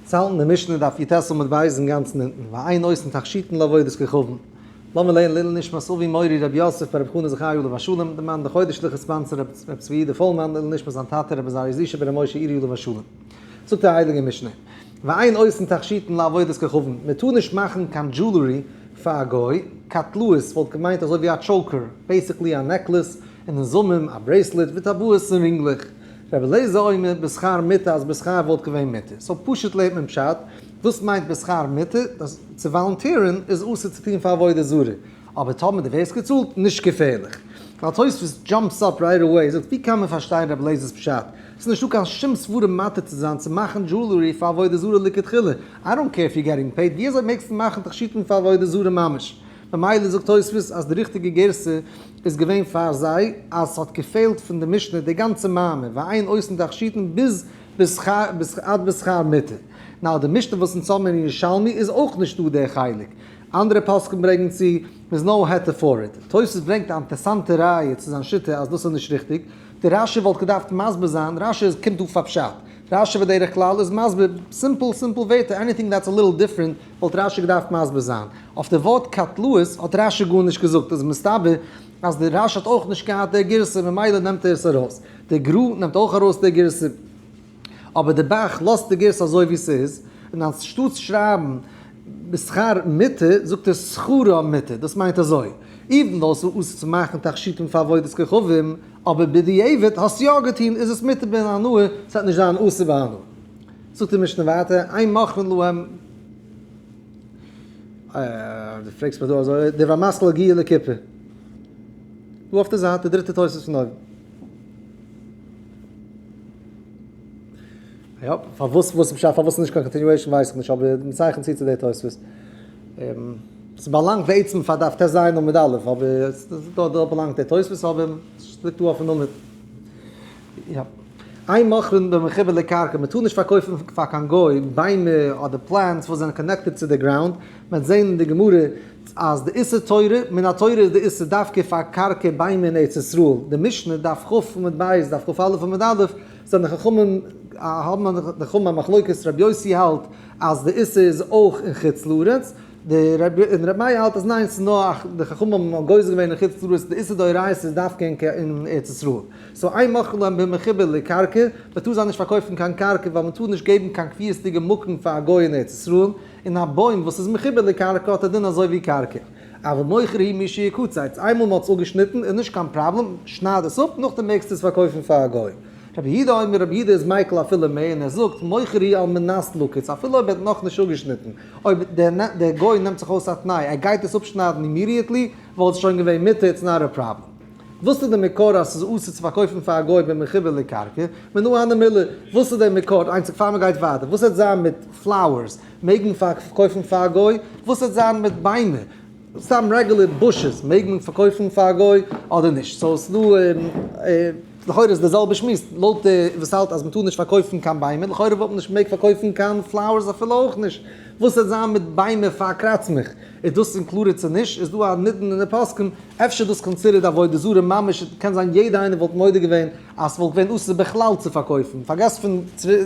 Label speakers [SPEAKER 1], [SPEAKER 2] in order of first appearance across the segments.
[SPEAKER 1] צו האלטן די משנה דף יט עמוד ב' אינגאנצן אונטן, ואין עושין תכשיטין לעבודת כוכבים. לאמיר לערנען לעילוי נשמת אבי מורי רבי יוסף ברב חנא זכרי' עליו השלום, די מאן די חודש'ליכע sponsor רבי צבי יהודה פולמאן, לעילוי נשמת זיין טאטע רבי עזריה זישע בר' משה אירי עליו השלום. זאגט די הייליגע משנה, ואין עושין תכשיטין לעבודת כוכבים, מען טאר נישט מאכן קיין jewelry פאר א גוי, קטלאות וואלט געמיינט אזוי ווי א choker, basically א necklace, און נזמים, א bracelet, וטבעות און רינגלעך. רבי אליעזר אומר בשכר מותר אז בשכר וואלט געווען מותר. so פשוט לערנט מען פשט, וואס מיינט בשכר מותר? אז צו volunteer ן איז אסור צו טון פאר עבודה זרה, אבער טאמער דו ווערסט געצאלט, נישט געפערליך. ווייל תוספות jumps up right away זאגט ווי קען מען פארשטיין רבי אליעזר'ס פשט? ס'איז נישטא קיין שום סברה מתיר צו זיין צו מאכן jewelry פאר עבודה זרה לכתחילה, I don't care if you getting paid, ווי אזוי מעגסטו מאכן תכשיטים פאר עבודה זרה ממש? ממילא זאגט תוספות אז די ריכטיגע גירסא איז געווען פאר זיי אז ס'האט געפעלט פון די משנה די גאנצע מאמר ואין עושין תכשיטין ביז עד בשכר מותר. נאר די משנה וואס אונז האבן אין ירושלמי איז אויך נישט דא די חלק. אנדערע פוסקים ברענגן צו there's no היתר for it. תוספות ברענגט א אינטערסאנטע ראיה צו זיין שיטה אז דאס איז נישט ריכטיג. די רשי וואלט געדארפט מסביר זיין, רשי קומט דא פאר פשט. רשי בדרך כלל איז מסביר simple simple ווערטער, anything that's a little different וואלט רשי געדארפט מסביר זיין. אויף די ווארט קטלאות האט רשי גארנישט געזאגט, איז מסתבר אז די רשי האט אויך נישט געהאט די גירסא ממילא נעמט ער עס ארויס. די גרא נעמט אויך ארויס די גירסא. אבער די ב"ח לאזט די גירסא אזוי ווי ס'איז, און אנשטאטס שרייבן בשכר מותר זאגט ער שכרה מותר, דאס מיינט אזוי, even though ס'איז אסור צו מאכן תכשיטים פאר עבודת כוכבים, אבער בדיעבד האסט יא געטון איז עס מותר בהנאה, ס'וועט נישט זיין אסור בהנאה. זאגט די משנה ווייטער, אין מוכרין להם. דו פרעגסט מיך דא אזוי, דיבור המתחיל הגיע לכיפה. דא אויף די זייט, די דריטע תוספות פון אויבן. יא, פארוואס וואס פשט פארוואס נישט קיין continuation ווייס איך נישט, אבער מ'צייכנט צו צו די תוספות. ס'באלאנגט בעצם פאר דף טז עמוד א', אבער דא דא באלאנגט די תוספות, אבער ס'ליגט דא אויפן עמוד. יא. אין מוכרין במחובר לקרקע, מ'טאר נישט פארקויפן פאר קיין גוי ביימער אדער plants וואס זענען connected צו די ground, מ'וועט זען אין די גמרא אז די איסור תורה, מן התורה איז די איסור דווקא פאר קרקע ביימער אין ארץ ישראל, די משנה דף כ עמוד ב', דף כא עמוד א', זענען די חכמים, האבן די חכמים א מחלוקת, רבי יוסי האלט אז די איסור איז אויך אין חוץ לארץ, די רבי און רבי מאיר האלט אז ניין ס'איז נאר די חכמים האבן גוזר געווען אין חוץ לארץ, די איסור דאורייתא איזדווקא אין ארץ ישראל. so אין מוכרין להם במחובר לקרקע, מען טאר זיי נישט פארקויפן קיין קרקע ווייל מען טאר נישט געבן קיין קביעות'דיגע מקום פאר א גוי אין ארץ ישראל, און א בוים וואס איז מחובר לקרקע האט א דין אזוי ווי קרקע. אבל מוכר הוא משיקצץ, איינמאל מען האט עס אפגעשניטן איז נישט קיין פראבלעם, שנייד עס אפ, נאכדעם מעגסטו עס פארקויפן פאר א גוי. רבי יהודה אומר, רבי יהודה איז מיקל אפילו מער און ער זאגט, מוכר הוא על מנת לקוץ, אפילו אויב ער האט נאכנישט אפגעשניטן, אויב דער גוי נעמט זיך אויס א תנאי ער גייט עס אפשניידן immediately, וואלט עס שוין געווען מותר, it's not a problem. וואס איז די מקור אז ס'איז אסור צו פארקויפן פאר א גוי במחובר לקרקע? מנא הני מילי, וואס איז די מקור? איינציג פאר מ'גייט ווייטער, וואס וועט זיין מיט flowers? מעג מען פארקויפן פאר א גוי? וואס וועט זיין מיט ביימער? סתם regular bushes, מעג מען פארקויפן פאר א גוי אדער נישט? so ס'דא, לכאורה איז די זעלבע שמועס, לויט די וואס האלט אז מ'טאר נישט פארקויפן קיין ביימער, לכאורה וואלט מען נישט געמעגט פארקויפן קיין flowers אפילו אויך נישט. וואס וועט זיין מיט ביימער פאר קראצמעך? איז דאס included צו נישט? איז דא א נידון אין די פוסקים? אפשר דאס considered עבודה זרה ממש, קען זיין יעדע איינער וואלט מודה געווען אז ס'וואלט געווען אסור בכלל צו פארקויפן, פארגעס פון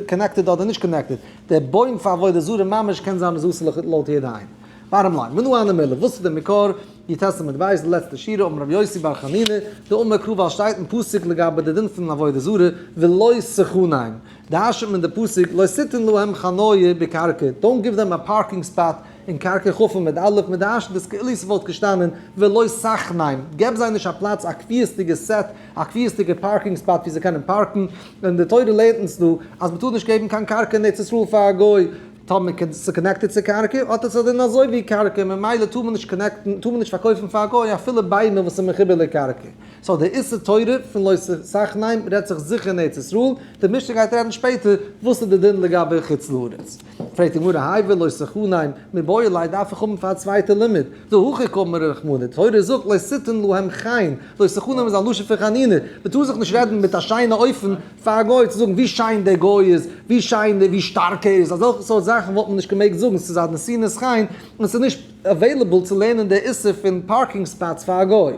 [SPEAKER 1] connected אדער נישט connected, דער בוים פאר עבודה זרה ממש קען זיין איז אסור לויט יעדע איינער. bottom line, מנא הני מילי, וואס איז דער מקור? י"ט עמוד ב', די לעצטע שורה, אמר רבי יוסי בר חנינא, דאמר קרא ווייל שטייט אין פסוק לגבי די דין פון עבודה זרה, ולא תחנם, דרש'נט מען די פסוק לא תתן להם חניה בקרקע, don't give them a parking spot אין קרקע כ' עמוד א', מ'דרש'נט עס כאילו ס'וואלט געשטאנען ולא תחנם, געב זיי נישט א פלאץ א קביעות'דיגע set, א קביעות'דיגע parking spot ווי זיי קענען פארקן, און די תורה לערנט אונז דא אז מ'טאר נישט געבן קיין קרקע אין ארץ ישראל פאר א גוי, טאמער ס'איז connected צו קרקע האט עס א דין אזוי ווי קרקע, ממילא טאר מען נישט connect ן, טאר מען נישט פארקויפן פאר א גוי אפילו ביימער וואס איז מחובר לקרקע. so די איסור תורה פון לא תחנם רעדט זיך זיכער אין ארץ ישראל, די משנה גייט רעדן שפעטער וואס איז די דין לגבי חוץ לארץ. פרעגט די גמרא האי ולא תחנם מיבעי ליה דארף איך האבן פאר א צווייטע לימוד, דהכי קאמר רחמנא, די תורה זאגט לא תתן להם חן, לא תחנם איז א לשון פון חנינה, מען טאר זיך נישט רעדן מיט א שיינע אופן פאר א גוי צו זאגן ווי שיין דער גוי איז, ווי שיין ווי שטארק ער איז, אזעלכע סארט זאכן וואלט מען נישט געמעגט זאגן, ס'איז א נתינת חן און ס'איז נישט available צו לערנען די איסור פון parking spots פאר א גוי.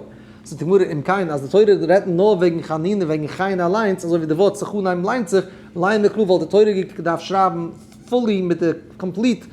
[SPEAKER 1] זאגט די גמרא אם כן אז די תורה רעדט נאר וועגן חנינה וועגן חן אליינס אזוי ווי די ווארט תחנם ליינט זיך, לימא קרא וואלט די תורה געדארפט שרייבן. fully מיט די complete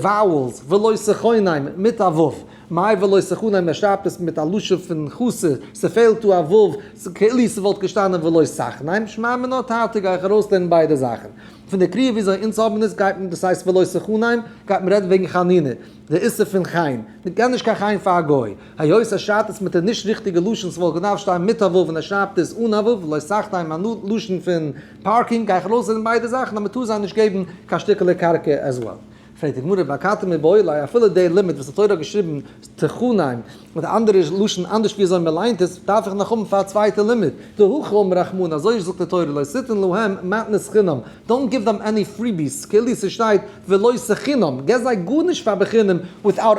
[SPEAKER 1] vowels, ולא תחונם מיט א ו', מאי ולא תחנם ער שרייבט עס מיט א לשון פון חסר, ס'פעלט דא א ו', כאילו ס'וואלט געשטאנען ולא תחנם, שמע מינה תרתי גיי איך ארויסלערנען ביידע זאכן. פון די קריאה וויאזוי אונז האבן עס גייט מען דאס הייסט ולא תחנם גייט מען רעדן וועגן חנינה, די איסור פון חן, מ'געב נישט קיין חן פאר א גוי, היות ער שרייבט עס מיט די נישט ריכטיגע לשון ס'וואלט געדארפט שטיין מיט א ו' און ער שרייבט עס אן א ו', ולא תחנם א לשון פון parking, גיי איך ארויסלערנען ביידע זאכן אז מ'טאר זיי נישט געבן קיין שטיקעלע קרקע as well. פרעגט די גמרא ואכתי מיבעי ליה אפילו די לימוד וואס די תורה האט געשריבן תחנם מיט א אנדערע לשון אנדערש ווי אזוי מען ליינט עס דארף איך נאך האבן פאר א צווייטע לימוד, דהכי אמר רחמנא אזוי זאגט די תורה לא תתן להם מתנת חינם don't give them any freebies כאילו ס'שטייט ולא תחינם געב זיי גארנישט פאר בחינם without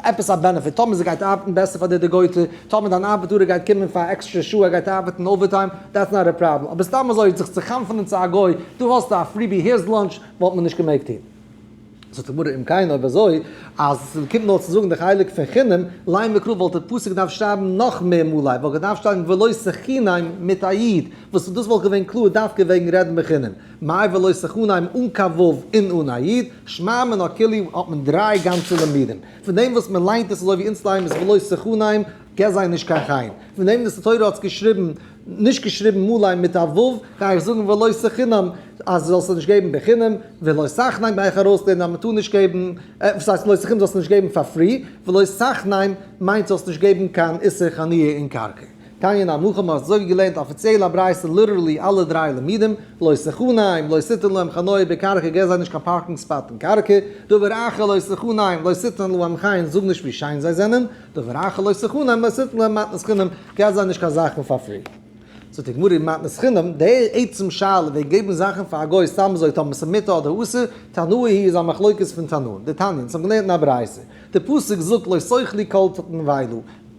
[SPEAKER 1] עפעס א benefit טאמער זי גייט ארבעטן בעסער פאר דיר די גויטע טאמער דיין ארבעטארער גייט קומען פאר א עקסטרע שעה ער גייט ארבעטן overtime that's not a problem אבער סתם אזוי זיך צו חנפ'נען צו א גוי דא האסטו א freebie here's lunch וואלט מען נישט געמעגט טון. זאגט די גמרא אם כן אויב אזוי אז עס קומט נאר צו זאגן די חלק פון חינם, לימא קרא וואלט די פסוק געדארפט שרייבן נאך מער מלא, וואלט געדארפט שטיין ולא תחנם מיט א י', וואס דאס וואלט געווען קלאר דווקא וועגן רעדן בחינם, מאי ולא תחנם אן קיין ו' און אן א י', שמע מינה כאילו האט מען דריי גאנצע לימודים. פון דעם וואס מען ליינט עס אזוי ווי אונז לייען עס ולא תחנם, געב זיי נישט קיין חן. פון דעם וואס די תורה האט עס געשריבן נישט געשריבן מלא מיט א ו', גיי איך זאגן ולא תחינם אז זאלסט נישט געבן בחינם, ולא תחנם גיי איך ארויסלערנען אז מ'טאר נישט געבן, וואס הייסט ולא תחינם זאלסט נישט געבן פאר free, ולא תחנם מיינט זאלסט נישט געבן קיין איסור חניה אין קרקע. תניא נמי הכי מ'האט אזוי געלערנט אפיציעל א ברייתא literally אלע דריי לימודים, לא תחנם, לא תתן להם חניה בקרקע געב זיי נישט קיין parking spot אין קרקע, דבר אחר לא תחנם, לא תתן להם חן זאג נישט ווי שיין זיי זענען, דבר אחר לא תחנם, לא תתן להם מתנת חינם, געב זיי נישט קיין זאכן פאר free. זאגט די גמרא מתנת חינם, די עצם שאלה וועגן געבן זאכן פאר א גוי סתם אזוי טאמער ס'איז מותר אדער אסור, תנאי היא איז א מחלוקת פון תנאים, דתניא, אונז האבן געלערנט אין א ברייתא, די פסוק זאגט לא תאכלו כל נבילה,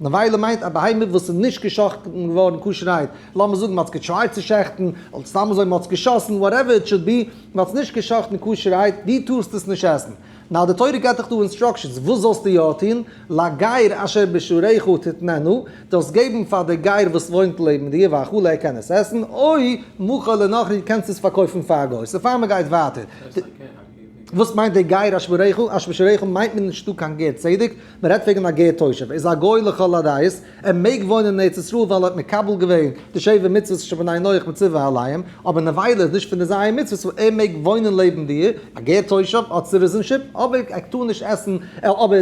[SPEAKER 1] נבילה מיינט א בהמה וואס איז נישט געשאכטן געווארן כשר'הייט, לאמיר זאגן מ'האט עס געטרייט צו שעכטן, אדער סתם אזוי מ'האט עס געשאסן, whatever it should be, מ'האט עס נישט געשאכטן כשר'הייט, דו טארסט עס נישט עסן. נאר די תורה געבט דיך דא instructions וואס זאלסטו יא טון, לגר אשר בשעריך תתננה, דאס געבן פאר די גר וואס וואוינט לעבן דיר, ואכלה ער קען עס עסן, או מכור לנכרי קענסט עס פארקויפן פאר א גוי. so פאר מען גייט ווייטער, וואס מיינט די גר אשר בשעריך? אשר בשעריך מיינט מען נישטא קיין גר צדק, מען רעדט וועגן א גר תושב, ער איז א גוי לכל הדעות, ער מעג וואוינען אין ארץ ישראל ווייל ער האט מקבל געווען די שבע מצוות שבני נח מצווה עליהם, אבער נבילה איז נישט פון די ז' מצוות so ער מעג וואוינען לעבן דיר, א גר תושב האט citizenship אבער ער טאר נישט עסן, אבער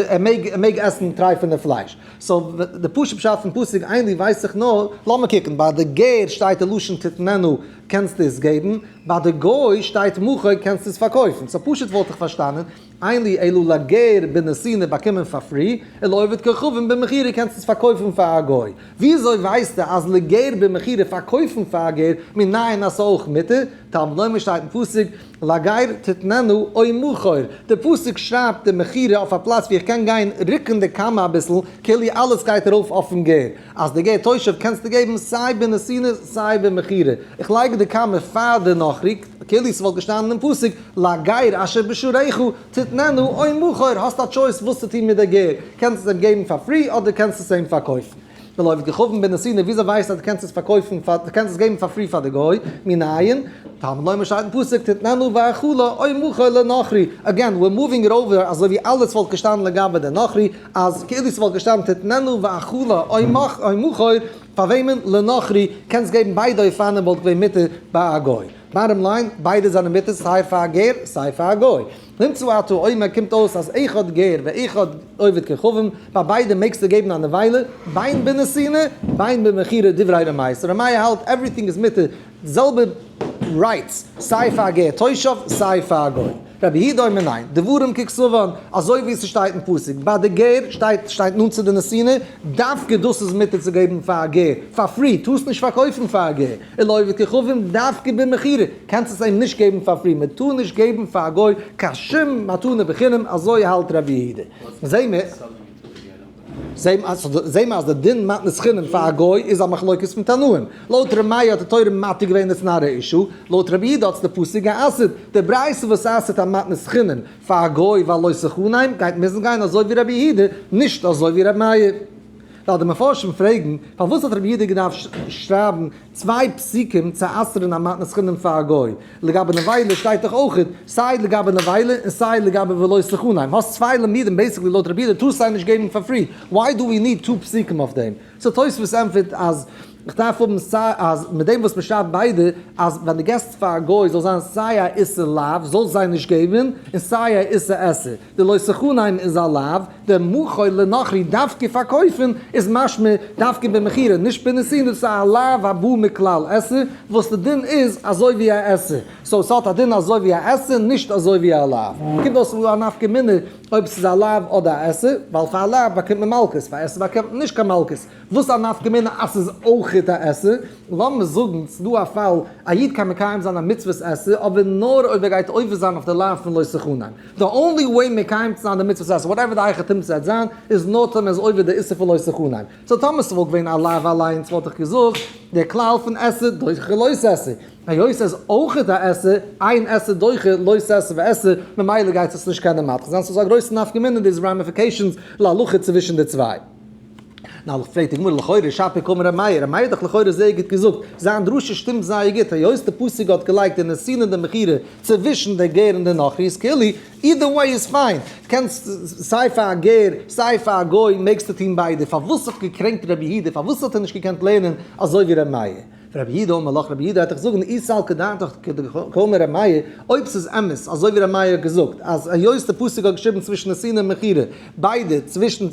[SPEAKER 1] ער מעג ער מעג עסן טרייפענע פלייש. so די פשוט פשט פון פסוק אין לי ווייס איך נאר, לאמיר קוקן, ביי די גר שטייט די לשון תתננה קענסטו עס געבן, ביי די גוי שטייט מכור קענסטו עס פארקויפן, so פשוט וואלט איך פארשטאנען אין לי אלא לגר בנתינה באקומען פאר free, ולעובד כוכבים במכירה קענסט עס פארקויפן פאר א גוי. וויאזוי ווייסטו אז לגר במכירה פארקויפן פאר א גר מנין אז ס'אויך מותר? תלמוד לומר שטייט אין פסוק לגר תתננה או מכור, די פסוק שרייבט די מכירה אויף א פלאץ ווי איך קען גיין רוקן די comma אביסל כאילו אלעס גייט ארויף אויפן גר, אז די גר תושב קענסטו געבן סיי בנתינה סיי במכירה, איך לייג די comma פאר די נכרי כאילו ס'וואלט געשטאנען אין פסוק לגר אשר בשעריך תתננה או מכור, האסט א choice וואס צו טון מיט די גר, קענסט עס אים געבן פאר free אדער קענסט עס אים פארקויפן. ולעובד כוכבים בנתינה, וויאזוי ווייסטו אז דו קענסט עס פארקויפן פאר, דו קענסט עס געבן פאר free פאר די גוי, מנין? תלמוד לומר שטייט אין פסוק תתננה והאכלה או מכור לנכרי, again we're moving it over אזוי ווי אלעס וואלט געשטאנען לגבי די נכרי, אז כאילו ס'וואלט געשטאנען תתננה והאכלה או מכור, פאר וועמען? לנכרי, קענסט געבן ביידע אופנים וואלט געווען מותר ביי א גוי. bottom line, ביידע זענען מותר סיי פאר א גר סיי פאר א גוי. נמצא אתה אומר קומט אויס אז אחד גר ואחד עובד כוכבים, ביי ביידע מעגסטו געבן א נבילה, בין בנתינה בין במכירה דברי ר' מאיר. so ר' מאיר האלט everything איז מותר, די זעלבע rights סיי פאר א גר תושב סיי פאר א גוי. רבי יהודה אומר ניין, דברים ככתבן, אזוי ווי ס'שטייט אין פסוק, ביי די גר שטייט שטייט נאנט צו די נתינה, דווקא דאס איז מותר צו געבן פאר א גר, פאר free, טארסט נישט פארקויפן פאר א גר, ולעובד כוכבים דווקא במכירה, קענסט עס אים נישט געבן פאר free, מען טאר נישט געבן פאר א גוי קיין שום מתנה בחינם, אזוי האלט רבי יהודה. זעהן מיר. זעהן מיר אז די דין מתנת חינם פאר א גוי איז א מחלוקת פון תנאים. לויט ר' מאיר האט די תורה מתיר געווען it's not a issue, לויט רבי יהודה האט עס די פסוק גע'אסר'ט. די ברייתא וואס אסר'ט א מתנת חינם פאר א גוי ווייל לא תחנם גייט מוזן גיין אזוי ווי רבי יהודה, נישט אזוי ווי ר' מאיר. ווייל די מפרשים פרעגן, פארוואס האט רבי יהודה געדארפט שרייבן צוויי פסוקים צו אסר'ן א מתנת חינם פאר א גוי? לגבי נבילה שטייט דאך אויכעט, סיי לגבי נבילה און סיי לגבי ולא תחנם. האסט צוויי לימודים basically לויט רבי יהודה טארסט זיי נישט געבן פאר free, why do we need two פסוקים אויף דעם? so תוספות ענטפערט אז איך דארף האבן סיי אז מיט דעם וואס מען שרייבט ביידע אז ווען דו געסט פאר א גוי זאל זיין סיי א איסור לאו זאלסט זיי נישט געבן און סיי א איסור עשה, די לא תחנם איז א לאו, די מכור לנכרי דווקא פארקויפן איז משמע דווקא במכירה נישט בנתינה, דאס איז א לאו הבא מכלל עשה וואס די דין איז אזוי ווי א עשה, so ס'האט א דין אזוי ווי א עשה נישט אזוי ווי א לאו, קומט אויס א נפקא מינה אויב ס'איז א לאו אדער א עשה, ווייל פאר א לאו באקומט מען מלקות, פאר עשה באקומט מען נישט קיין מלקות. וואס א נפקא מינה אז ס'איז אויכעט א עשה? לאמיר זאגן ס'איז דא א פאל, א איד קען מקיים זיין א מצוות עשה, אבער נאר אויב ער גייט עובר זיין אויף די לאו פון לא תחנם. די only way מקיים צו זיין די מצוות עשה, whatever די היכי תמצא וועט זיין, איז נאר טאמער ער איז עובר די איסור פון לא תחנם. so טאמער ס'וואלט געווען א לאו אליינס וואלט איך געזאגט, דער כלל פון עשה דוחה לא תעשה. היות ס'איז אויכעט א עשה, אין עשה דוחה לא תעשה ועשה, ממילא גייט עס נישט קענען מדחה זיין. ס'איז א גרויסע נפקא מינה די ramifications להלכה צווישן די צוויי. נאר פרעגט די גמרא לכאורה שפיר קאמר ר' מאיר, ר' מאיר האט דאך לכאורה זייער גוט געזאגט, זיין דרשה שטימט זייער גוט, היות די פסוק האט געלייגט די נתינה און די מכירה צווישן די גר און די נכרי איז כאילו, either way איז fine, קענסט סיי פאר א גר סיי פאר א גוי מעגסטו טון ביידע, פארוואס האט געקרענקט רבי יהודה, פארוואס האט ער נישט געקענט לערנען אזוי ווי ר' מאיר? רבי יהודה אמר לך, רבי יהודה וועט דיך זאגן, אי סלקא דעתך כדקאמר ר' מאיר, אויב ס'איז אמת, אזוי ווי ר' מאיר האט געזאגט, אז היות די פסוק האט געשריבן צווישן נתינה און מכירה, ביידע, צווישן,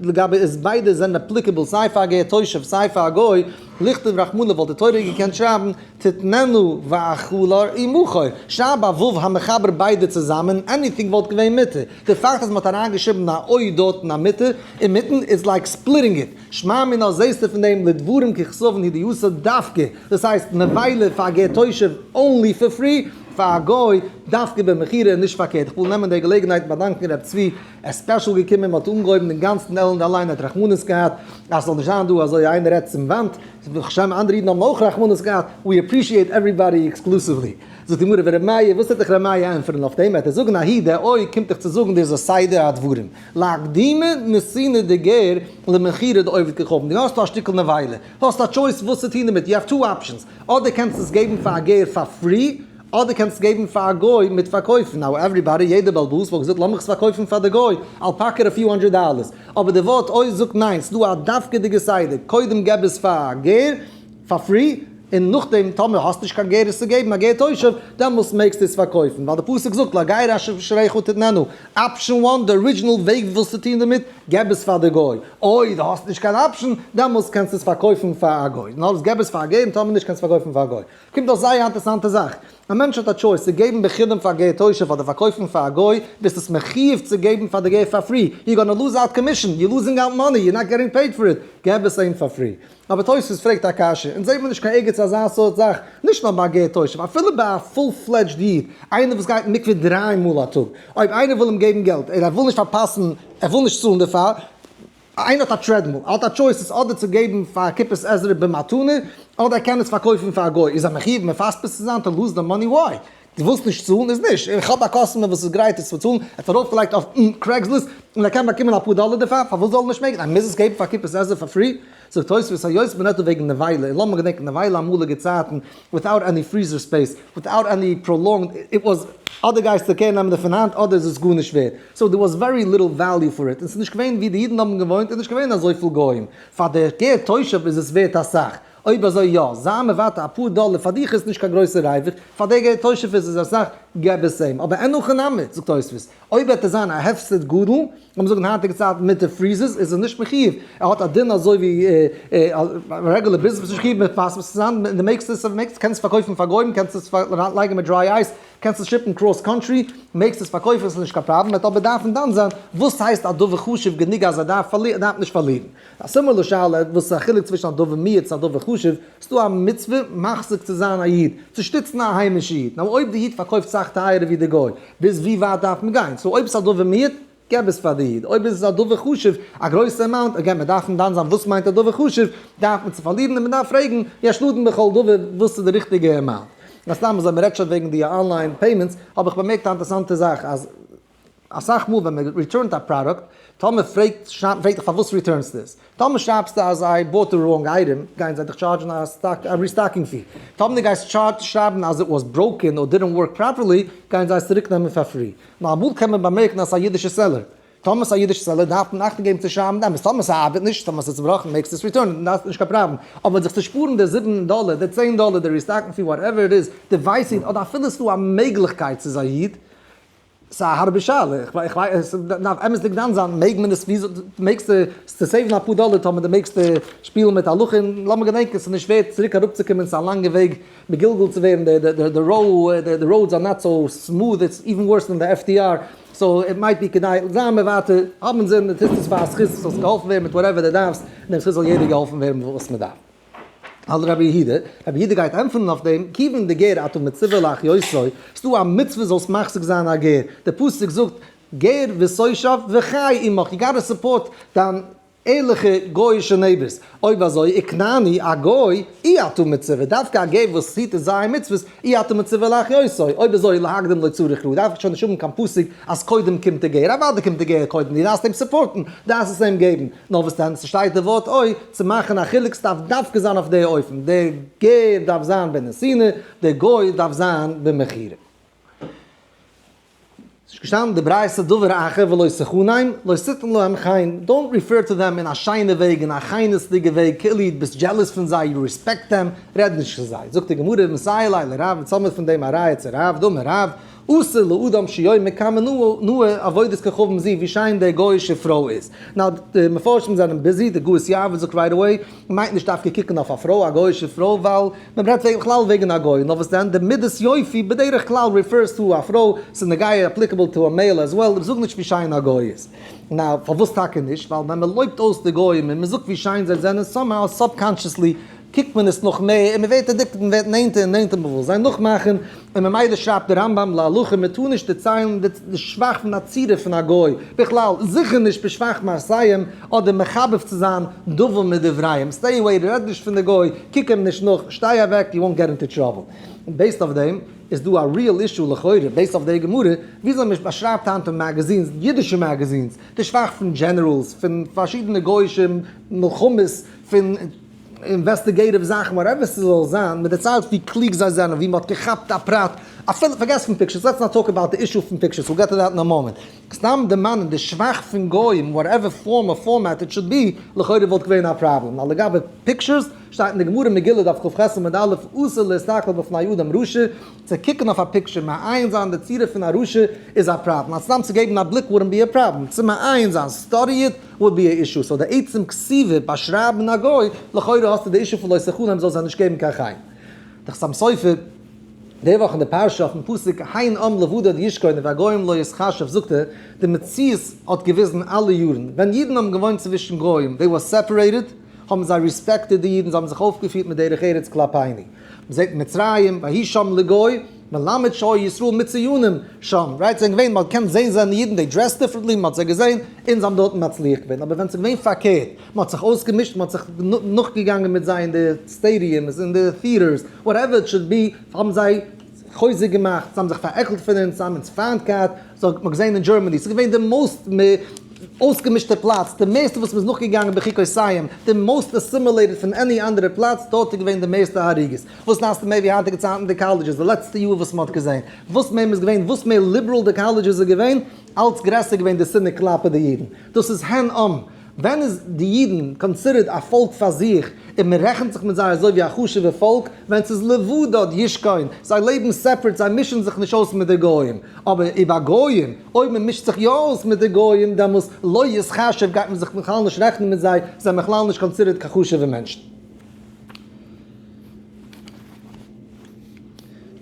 [SPEAKER 1] לגבי איז ביידע זענען applicable סיי פאר א גר תושב סיי פאר א גוי, לכתוב רחמנא וואלט די תורה געקענט שרייבן, תתננה והאכלה ומכור, שרייב א ו' המחבר ביידע צוזאמען, anything וואלט געווען מותר, די פאקט אז מ'האט אריינגעשריבן א או דארט אין א מיטה, אינמיטן, איז like splitting it. שמע מינה זעסטו פון דעם לדברים ככתבן הוא דאתא דווקא, דאס הייסט נבילה פאר א גר תושב only for free, פאר א גוי דווקא במכירה און נישט פארקערט, איך וויל נעמען די געלעגנהייט און באדאנקן ר' צבי, ער איז special געקומען, מען האט אנגעהויבן דעם גאנצן עלנד אליין, ער האט רחמנות געהאט אז ס'זאל נישט זיין דא אזוי איינער רעדט צום וואנט, ברוך השם אנדערע אידן האבן אויך רחמנות געהאט, we appreciate everybody exclusively. זאגט די גמרא ור' מאיר, וואס וועט דיך ר' מאיר ענטפערן אויף דעם, וועט ער זאגן אהי דער אוי קומט דיך צו זאגן דאס איז סדר הדברים, להקדימה נתינה דגר למכירה דעובד כוכבים, דו האסט דא א שטיקל נבילה, האסט א choice וואס צו טון דערמיט, you have two options, אדער קענסטו עס געבן פאר א גר פאר free, אדער קענסטו עס געבן פאר א גוי מיט פארקויפן, now everybody, יעדער בעל הבית וואלט געזאגט לאמיך עס פארקויפן פאר די גוי, I'll pocket a few hundred dollars, אבער די ווארט אוי זאגט ניין, ס'דא א דווקא'דיגע סדר, קודם געב עס פאר א גר פאר free, און נאכדעם טאמער האסט נישט קיין גר עס צו געבן א גר תושב, דעמאלס מעגסטו עס פארקויפן, ווייל די פסוק זאגט לגר אשר בשעריך תתננה, option one, די original וועג וואס צו טון דערמיט, געב עס פאר די גוי, אוי דו האסט נישט קיין option, דעמאלס קענסטו עס פארקויפן פאר א גוי, נאר געב עס פאר א גר און טאמער נישט קענסטו פארקויפן פאר א גוי. קומט דאך זייער אינטערסאנטע זאך, א מענטש האט א choice צו געבן בחינם פאר גר תושב אדער פארקויפן פאר א גוי, ביסט עס מחיוב צו געבן פאר די גר פאר free, you gonna lose out commission, you losing out money, you not getting paid for it, געב עס אים פאר free. אבער תוספות פרעגט א קשיא, אונז זעט מען נישט קיין ערגעץ אזא סארט זאך, נישט נאר ביי א גר תושב, אפילו ביי א full fledged איד, איינער וואס גייט אין מקווה דריי מאל א טאג, אויב איינער וויל אים געבן געלט, און ער וויל נישט פארפאסן, ער וויל נישט צאלן דערפאר, איינער האט א treadmill, ער האט א choice עס אדער צו געבן פאר קופת עזרה במתנה, אדער ער קען עס פארקויפן פאר א גוי, איז ער מחיוב מפספס צו זיין to lose the money? Why? דו ווילסט נישט צאלן איז נישט, איך האב א customer וואס איז גרייט עס צו צאלן, ער האט ארויפגעלייגט אויף Craigslist און ער קען באקומען אפאר דאלער דערפאר, פארוואס זאל ער נישט מעגן? ער מוז עס געבן פאר קופת עזרה פאר free? זאגט תוספות היות מען רעדט דא וועגן נבילה, און לאמיר געדענקען נבילה אמאליגע צייטן without any freezer space, without any prolonged, it was אדער גייסטו קעיר נעמען דערפון היינט אדער איז עס גארנישט ווערד, so there was very little value for it, און ס'איז נישט געווען ווי די אידן האבן געוואוינט איז נישט געווען אזויפיל גוים, פאר די גר תושב איז עס ווערט אסאך, אויב אזוי יא, זיי מוותר אפאר דאלער, פאר דיך איז נישט קיין גרויסע ריווח, פאר די גר תושב איז עס אסאך, געב עס אים. אבער אין הכי נמי, זאגט תוספות, אויב וועט עס זיין א הפסד גדול, לאמיר זאגן היינטיגע צייטן מיט די freezers, איז ער נישט מחיוב, ער האט א דין אזוי ווי רעגולער ביזנעס, ביסט נישט מחיוב מפספס צו זיין, דו מעגסט עס, קענסט עס פארקויפן פאר גוים, קענסט עס לייגן מיט dry ice, קענסט עס ship ן cross country, מעגסט עס פארקויפן, עס איז נישט קיין פראבלעם, וועט אבער דארפן דן זיין וואס הייסט א דבר חשוב גענוג אז ער דארף נישט פארלירן. א similar שאלה, וואס איז א חילוק צווישן א דבר מועט צו א דבר חשוב? ס'דא א מצוה מחזיק צו זיין א איד, צו שטיצן א היימישע איד, נאר אויב די איד פארקויפט סאך טייערער ווי די גוי, ביז ווי ווייט דארף מען גיין? so אויב ס'איז א דבר מועט, געב עס פאר די איד, אויב איז עס א דבר חשוב, א גרויסע amount, again מען דארף דן זיין וואס מיינט א דבר חשוב, דארף מען צו פארלירן און מען דארף פרעגן, יש לדון בכל דבר, וואס איז די ריכטיגע amount. סתם אזוי, מען רעדט שוין וועגן די online payments, האב איך באמערקט א אינטערעסאנטע זאך, אז. אסאך מאל ווען מען return ט א product, טאמער פרעגט פרעגט דיך פארוואס return סטו עס, טאמער שרייבסטו אז I bought the wrong item, גייען זיי דיך charge ן א stock א restocking fee. טאמער דו גייסט שרייבן אז it was broken or didn't work properly, גייען זיי עס צוריק נעמען פאר free. נאר אמאל קען מען באמערקן אז ס'איז א אידישע seller. טאמער ס'איז א אידישע seller דארף מען אכטונג געבן צו שרייבן די אמת. טאמער ס'ארבעט נישט, טאמער ס'איז צובראכן מעגסטו עס return ען, דאס איז נישט קיין פראבלעם. אבער זיך צו שפארן די 7 דאלער, די 10 דאלער, די restocking fee, whatever it is, די ווייס איד, אדער אפילו ס'איז דא א מעגליכקייט ס'איז א איד, ס'איז א הארבע שאלה, איך ווייס, דארף אמת'דיג דן זיין, מעג מען עס, וויאזוי מעגסטו צו save ן אפאר דאלער טאמער דו מעגסט שפילן מיט הלכה, און לאמיר געדענקען ס'איז נישט ווערט צוריק אראפצוקומען, ס'איז א לאנגע וועג מגולגל צו ווערן, די roads are not so smooth, it's even worse than די FDR, so it might be כדאי, זיי מוותר, האב אינזין, דו טוסט עס פאר א זכות, זאלסט געהאלפן ווערן מיט whatever דו דארפסט, און דעם זכות זאל יעדער געהאלפן ווערן מיט וואס מ'דארף. אל רבי יהודה, רבי יהודה גייט ענטפערן אויף דעם, כיוון דגר אתה מצווה להחיותו, ס'דא א מצוה זאלסט מחזיק זיין א גר, דער פסוק זאגט גר ותושב וחי עמך, you gotta support דיין ערליכע גוי'אישע neighbors, אויב אזוי וכנעני א גוי אי אתה מצווה, דווקא א גר וואס היט ז' מצוות אי אתה מצווה להחיותו, אויב אזוי להקדים לא צריך קרא, דארף איך שוין נישט האבן קיין פסוק אז קודם קומט די גר, אוודאי קומט די גר קודם, דו דארפסט אים support ן, דארפסט עס אים געבן, נאר וואס דען, ס'שטייט די ווארט אוי, צו מאכן א חילוק, ס'דארף דווקא זיין אויף די אופן, די גר דארף זיין בנתינה, די גוי דארף זיין במכירה. ס'איז געשטאנען די ברייתא דבר אחר ולא תחנם, לא תתן להם חן, don't refer to them אין א שיינע וועג, אין א חינות'דיגע וועג, כאילו דו ביסט jealous פון זיי, you respect them, רעד נישט צו זיי. זאגט די גמרא, מסייע ליה לרב, אונז האמיר פון דעם א ראיה צו רב, דאמר רב, אסור לאדם שיאמר כמה נאה עבודת כוכבים זו, ווי שיין די גוי'אישע פרוי איז. now די מפרשים זענען busy, די גאות יעבץ זאגט right away, מיינט נישט דווקא קוקן אויף א פרוי, א גוי'אישע פרוי, ווייל מען רעדט בכלל וועגן א גוי, נאר וואס דען, די מידת יופי בדרך כלל refers to א פרוי, ס'איז נוגע applicable to a male as well, איך זאג נישט ווי שיין א גוי איז. now פארוואס טאקע נישט? ווייל ווען מען לויבט אויס די גוים און מען זאגט ווי שיין זיי זענען, somehow subconsciously קוקט מען עס נאך מער און מען ווערט addicted, מען ווערט נענטער און נענטער, מען וויל זיי נאכמאכן, און ממילא שרייבט דער רמב ם להלכה מען טאר נישט דערציילן די שבח פון א צורה פון א גוי, בכלל זיכער נישט בשבח מעשיהם אדער מחבב צו זיין דבר מדבריהם, stay away, רעד נישט פון די גוי, קוק אים נישט נאך, שטיי אוועק, you won't get into trouble. און based אויף דעם איז דא א real issue לכאורה, based אויף די גמרא, וויאזוי מען באשרייבט היינט אין magazines, אידישע magazines, די שבח פון generals, פון פארשידענע גוי'אישע מלחמות, פון investigative זאכן, whatever ס'זאל זיין, מען דערציילט ווי קלוג זיי זענען, ווי מען האט געכאפט א פרט, אפילו, פארגעס פון pictures, let's not talk about די issue פון pictures, we'll get to that in a moment. סתם דערמאנען די שבח פון גוים, whatever form or format it should be, לכאורה וואלט געווען א פראבלעם. נאר לגבי pictures, שטייט אין די גמרא מגילה דף כ"ח עמוד א', אסור להסתכל בפני אדם רשע, צו קוקן אויף א picture, מעיין זיין די צורה פון א רשע, איז א פראבלעם. אז סתם צו געבן א בליק wouldn't be a problem, צו מעיין זיין, study it, would be a issue, so די עצם כתיבה, באשרייבן א גוי, לכאורה האסטו די issue פון לא תחנם זאל זיי נישט געבן קיין חן. די חתם סופר, די וואך אין די פרשה אויפן פסוק הן עם לבדד ישכון ובגוים לא יתחשב זאגט ער, די מציאות האט געוויזן אלע יארן, ווען אידן האבן געוואוינט צווישן גוים, they were separated, האבן זיי respected די אידן, זיי האבן זיך אויפגעפירט מיט דרך ארץ כלפינו. מ'זעט אין מצרים, ויהי שם לגוי, מלמד שהיו ישראל מצוינים שם, right? זענען געווען, מ'האט געקענט זען זענען אידן, they dressed differently, מ'האט זיי געזען, און זיי האבן דארטן מצליח געווען. אבער ווען ס'איז געווען פארקערט, מ'האט זיך אויסגעמישט, מ'האט זיך נאכגעגאנגען מיט זיי אין די stadiums, אין די theaters, whatever it should be, האבן זיי חוזק געמאכט, זיי האבן זיך פארעקלט פון אונז, זיי האבן אונז פיינט געהאט, אזוי האט מען געזען אין Germany, ס'איז געווען די most אויסגעמישטע פלאץ, די מערסטע וואס מ'איז נאכגעגאנגען בחוקותיהם, די most assimilated פון any אנדערע פלאץ, דארט איז געווען די מערסטע הריגות. וואס נעשט מער ווי היינטיגע צייטן די colleges, די לעצטע יאר וואס מ'האט געזען, וואס מער מ'איז געווען, וואס מער ליבעראל די colleges איז געווען, אלץ גרעסער געווען די שנאה כלפי די אידן. דאס איז הן עם. ווען איז די אידן considered א פאלק פאר זיך און מען רעכנט זיך מיט זיי אזוי ווי א חשוב'ע פאלק? ווען ס'איז לבדד ישכון, זיי לעבן separate, זיי מישן זיך נישט אויס מיט די גוים. אבער ובגוים, אויב מען מישט זיך יא אויס מיט די גוים, דעמאלס לא יתחשב גייט מען זיך בכלל נישט רעכנען מיט זיי, זיי זענען בכלל נישט considered קיין חשוב'ע מענטשן.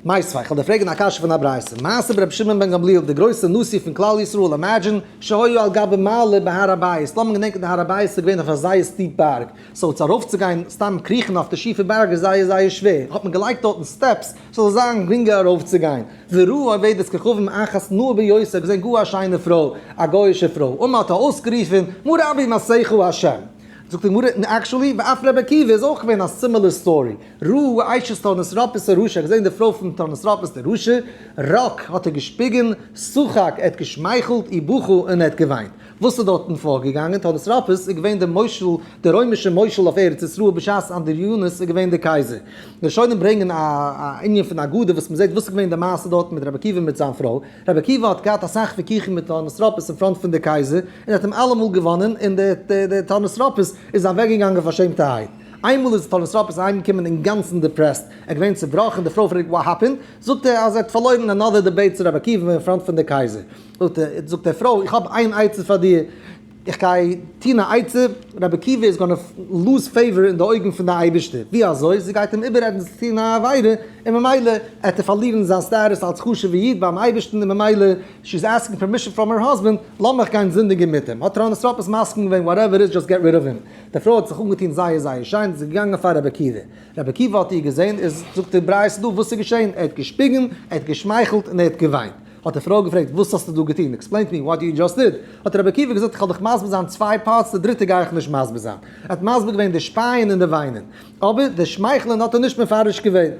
[SPEAKER 1] מיתיבי, איך וועל דיר פרעגן א קשיא פון א ברייתא. מעשה ברבי שמעון בן גמליאל, די גרויסע נשיא פון כלל ישראל, imagine, שהיה על גבי מעלה בהר הבית, לאמיר געדענקען די הר הבית איז געווען אויף א זייער steep בארג, so צו ארויפצוגיין סתם קריכן אויף די שיפע בארג איז זייער זייער שווער, האט מען געלייגט דארטן steps ס'זאל זיין גרינגער ארויפצוגיין. וראה עובדת כוכבים אחת נאה ביותר, געזען גאר א שיינע פרוי, א גוי'אישע פרוי, אמר האט ער אויסגערופן, מה רבו מעשיך ה'. זאגט די גמרא, און actually ואף רבי עקיבא איז אויך געווען א similar story, ראה אשת טורנוסרופוס הרשע, ער האט געזען די פרוי פון טורנוסרופוס דער רשע, רק האט ער געשפיגן, שחק, ער האט געשמייכלט, ובכה, און ער האט געוויינט. וואס איז דארטן פארגעגאנגען? טורנוסרופוס איז געווען דער מושל, דער רוימישער מושל אויף ארץ ישראל בשעת אנדריאנוס איז געווען דער קייזער. די ראשונים ברענגען א ענין פון אגדה וואס מ'זעט וואס איז געווען די מעשה דארטן מיט רבי עקיבא מיט זיין פרוי. רבי עקיבא האט געהאט אסאך וויכוחים מיט טורנוסרופוס אין front פון די קייזער, און האט אים אלעמאל געוואנען, און דער טורנוסרופוס איז אוועקגעגאנגען פארשעמטערהייט. איינמאל איז טורנוסרופוס אהיימגעקומען אינגאנצן depressed, ער איז געווען צובראכן, די פרוי פרעגט what happened? זאגט ער אז ער האט פארלוירן another debate צו רבי עקיבא אין front פון די קייזער. זאגט די פרוי איך האב איין עצה פאר דיר, איך גיי טון א עצה, רבי עקיבא איז gonna lose favor אין די אויגן פון די אייבערשטער, ווי אזוי? זי גייט אים איבעררעדן צו טון א עבירה, און ממילא עט ער פארלירן זיין status אלס חשוב'ע איד ביים אייבערשטן, און ממילא she is asking permission from her husband, לאמיך גיין זינדיגען מיט אים, האט טורנוסרופוס מסכים געווען whatever איז just get rid of him, די פרוי האט זיך אנגעטון זייער זייער שיין, זי איז געגאנגען פאר רבי עקיבא, רבי עקיבא האט איר געזען, איז זאגט די ברייתא דא וואס איז געשען, ער האט געשפיגן, ער האט געשמייכלט און ער האט געוויינט. האט די פרוי געפרעגט, וואס האסטו דא געטון? Explain to me what you just did. האט רבי עקיבא געזאגט, איך וועל דיך מסביר זיין צוויי parts, די דריטע גיי איך נישט מסביר זיין. ער האט מסביר געווען די שפייען און די וויינען. אבער די שמייכלען האט ער נישט מפרש געווען.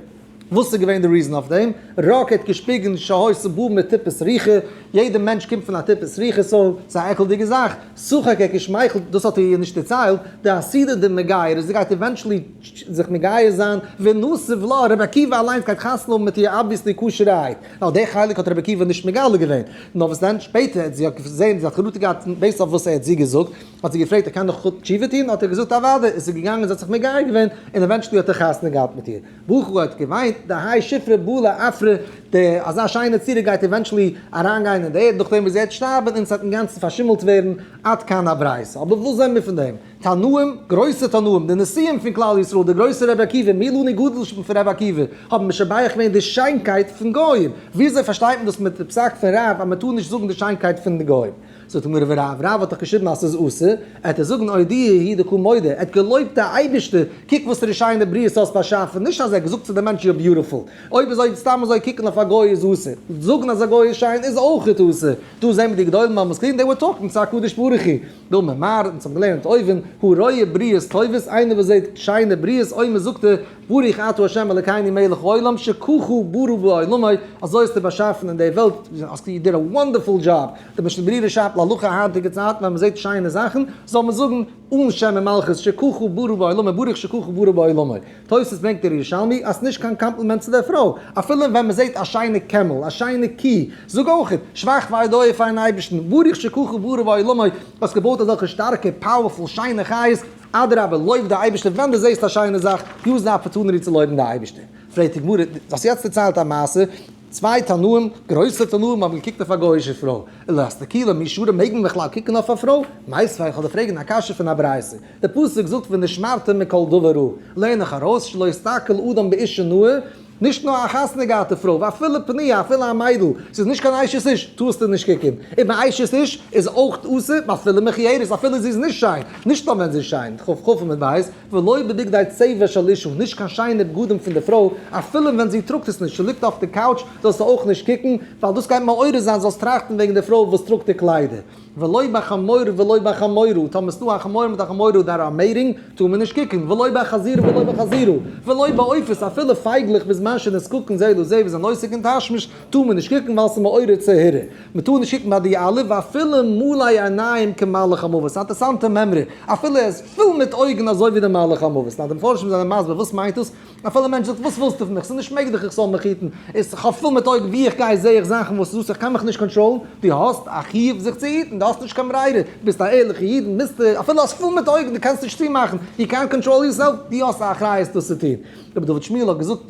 [SPEAKER 1] וואס איז געווען די reason אויף דעם? רק ער האט געשפיגן שהיתה באה מטיפה סרוחה, יעדע מענטש קומט פון א טיפה סרוחה, so ס'איז א עקלדיגע זאך. שחק ער האט געשמייכלט, דאס האט ער איר נישט דערציילט, דעתידה דמגייר, זי גייט eventually זיך מגייר זיין, ונסיב לה, רבי עקיבא אליינס גייט חתונה האבן מיט איר obviously כשר'ערהייט. נאר די חלק האט רבי עקיבא נישט מגלה געווען. נאר וואס דען, שפעטער האט זי האט געזען, זי האט חרטה געהאט based אויף וואס ער האט זי געזאגט, האט זי געפרעגט ער קען דאך תשובה טון, האט ער געזאגט אוודאי, איז זי געגאנגען זי האט זיך מגייר געווען, און eventually האט ער חתונה געהאט מיט איר. בכה האט געוויינט, דהאי שופרא בלע עפרא, די אזא שיינע צורה גייט eventually אריינגיין אין די ערד נאכדעם וואס זי וועט שטארבן און ס'וועט אינגאנצן פארשימלט ווערן, עד כאן הברייתא. אבער וואס זעען מיר פון דעם? תנאים, גרויסע תנאים, די נשיאים פון כלל ישראל, די גרויסע רבי עקיבא, מי לנו גדול פון רבי עקיבא, האבן משבח געווען די שיינקייט פון גויים. וויאזוי פארשטייט מען דאס מיט די פסק פון רב אז מען טאר נישט זאגן די שיינקייט פון די גויים? זאגט די גמרא ורב, רב האט דאך געשריבן אז ס'איז אסור, עט ער זאגן אודויי הוא דקא מודה, ער האט געלויבט די אייבערשטער, קוק וואסערע שיינע בריאות האסט באשאפן, נישט אז ער האט געזאגט צו די מענטש you're beautiful, אויב אזוי סתם אזוי קוקן אויף א גוי איז אסור, זאגן אז א גוי איז שיין איז אויכעט אסור, דא זעהן מיר די גדולים האבן עס געטון, they were talking צו הקדוש ברוך הוא. דאמר מר, אונז האבן געלערנט אויבן, הרואה בריאות טובות, איינער וואס זעט שיינע בריאות, אומר זאגט ער, ברוך אתה ה' אלקינו מלך העולם שככה ברא בעולמו, אזוי האסטו באשאפן אין די וועלט, האסט you did a wonderful job, די משנה ברורה שרייבט להלכה היינטיגע צייטן ווען מען זעט שיינע זאכן, זאל מען זאגן אן שם ומלכות שככה ברא בעולמו, ברוך שככה ברא בעולמו. תוס' ברענגט דער ירושלמי אז ס'נישט קיין קאמפלימענט צו דער פרוי, אפילו ווען מ'זעט א שיינע קעמל, א שיינע קי, זאג אויכעט, שבח והודאה פארן אייבערשטן, ברוך שככה ברא בעולמו, האסט געבויט אזעלכע שטארקע, powerful, שיינע חיות, אדרבה, לויב די אייבערשטער ווען דו זעסט א שיינע זאך, use די opportunity צו לויבן די אייבערשטער. פרעגט די גמרא, דו האסט יעצט דערציילט א מעשה, צוויי תנאים, גרויסע תנאים האבן געקוקט אויף א גוי'אישע פרוי, לאסתכולי מי שרי מעג מען בכלל קוקן אויף א פרוי? מיתיבי, איך וועל דיר פרעגן א קשיא פון א ברייתא, די פסוק זאגט ונשמרתם מכל דבר רע, לערן איך ארויס שלא יסתכל אדם באשה נאה, נישט נאר א חתונה געהאטע פרוי, ואפילו פנויה, אפילו א מיידל, ס'איז נישט קיין אשת איש, טארסטו נישט קוקן, און ביי אשת איש איז אויך אסור, ואפילו מכוערת, אפילו זי איז נישט שיין, נישט נאר ווען זי איז שיין, כ כ עמוד בית, ולא בבגדי צבע של אשה, נישט קיין שיינע בגדים פון די פרוי, אפילו ווען זי טראגט עס נישט, ס'ליגט אויף די couch, זאלסטו אויך נישט קוקן, ווייל דאס גייט מעורר זיין זאלסט טראכטן וועגן די פרוי וואס טראגט די קליידער. ולא בחמור ולא בחמורה, טאמער ס'דא א חמור מיט א חמורה that are mating, טאר מען נישט קוקן, ולא בחזיר ולא בחזירה, ולא בעופות, אפילו פייגלעך בזמן שנזקקין זה לזה וואס זענען עוסק אין תשמיש, טאר מען נישט קוקן ווייל ס'איז מעורר צו הרהור. מען טאר נישט קוקן ביי די אלע, ואפילו מלא עיניים כמלאך המוות, ס'איז א אינטערעסאנטע מימרא, אפילו ער איז פול מיט אויגן אזוי ווי דער מלאך המוות. נאר די מפרשים זענען מסביר וואס מיינט דאס, אפילו א מענטש זאגט וואס ווילסטו פון מיך, ס'איז נישט מעגליך איך זאל מיך היטן, איך האב פול מיט אויגן, וואו איך גיי זעה איך זאכן וואס איז אסור, איך קען מיך נישט קאנטראלן, דו האסט א חיוב זיך צו היטן, דו האסט נישט קיין ברירה, ביסט א ערליכע איד, מוזטו, אפילו האסט פול מיט אויגן, דו קענסט נישט צומאכן, יו קענט קאנטראל יורסעלף, דו האסט א אחריות דאס צו טון. רבי דוד שמואל האט געזאגט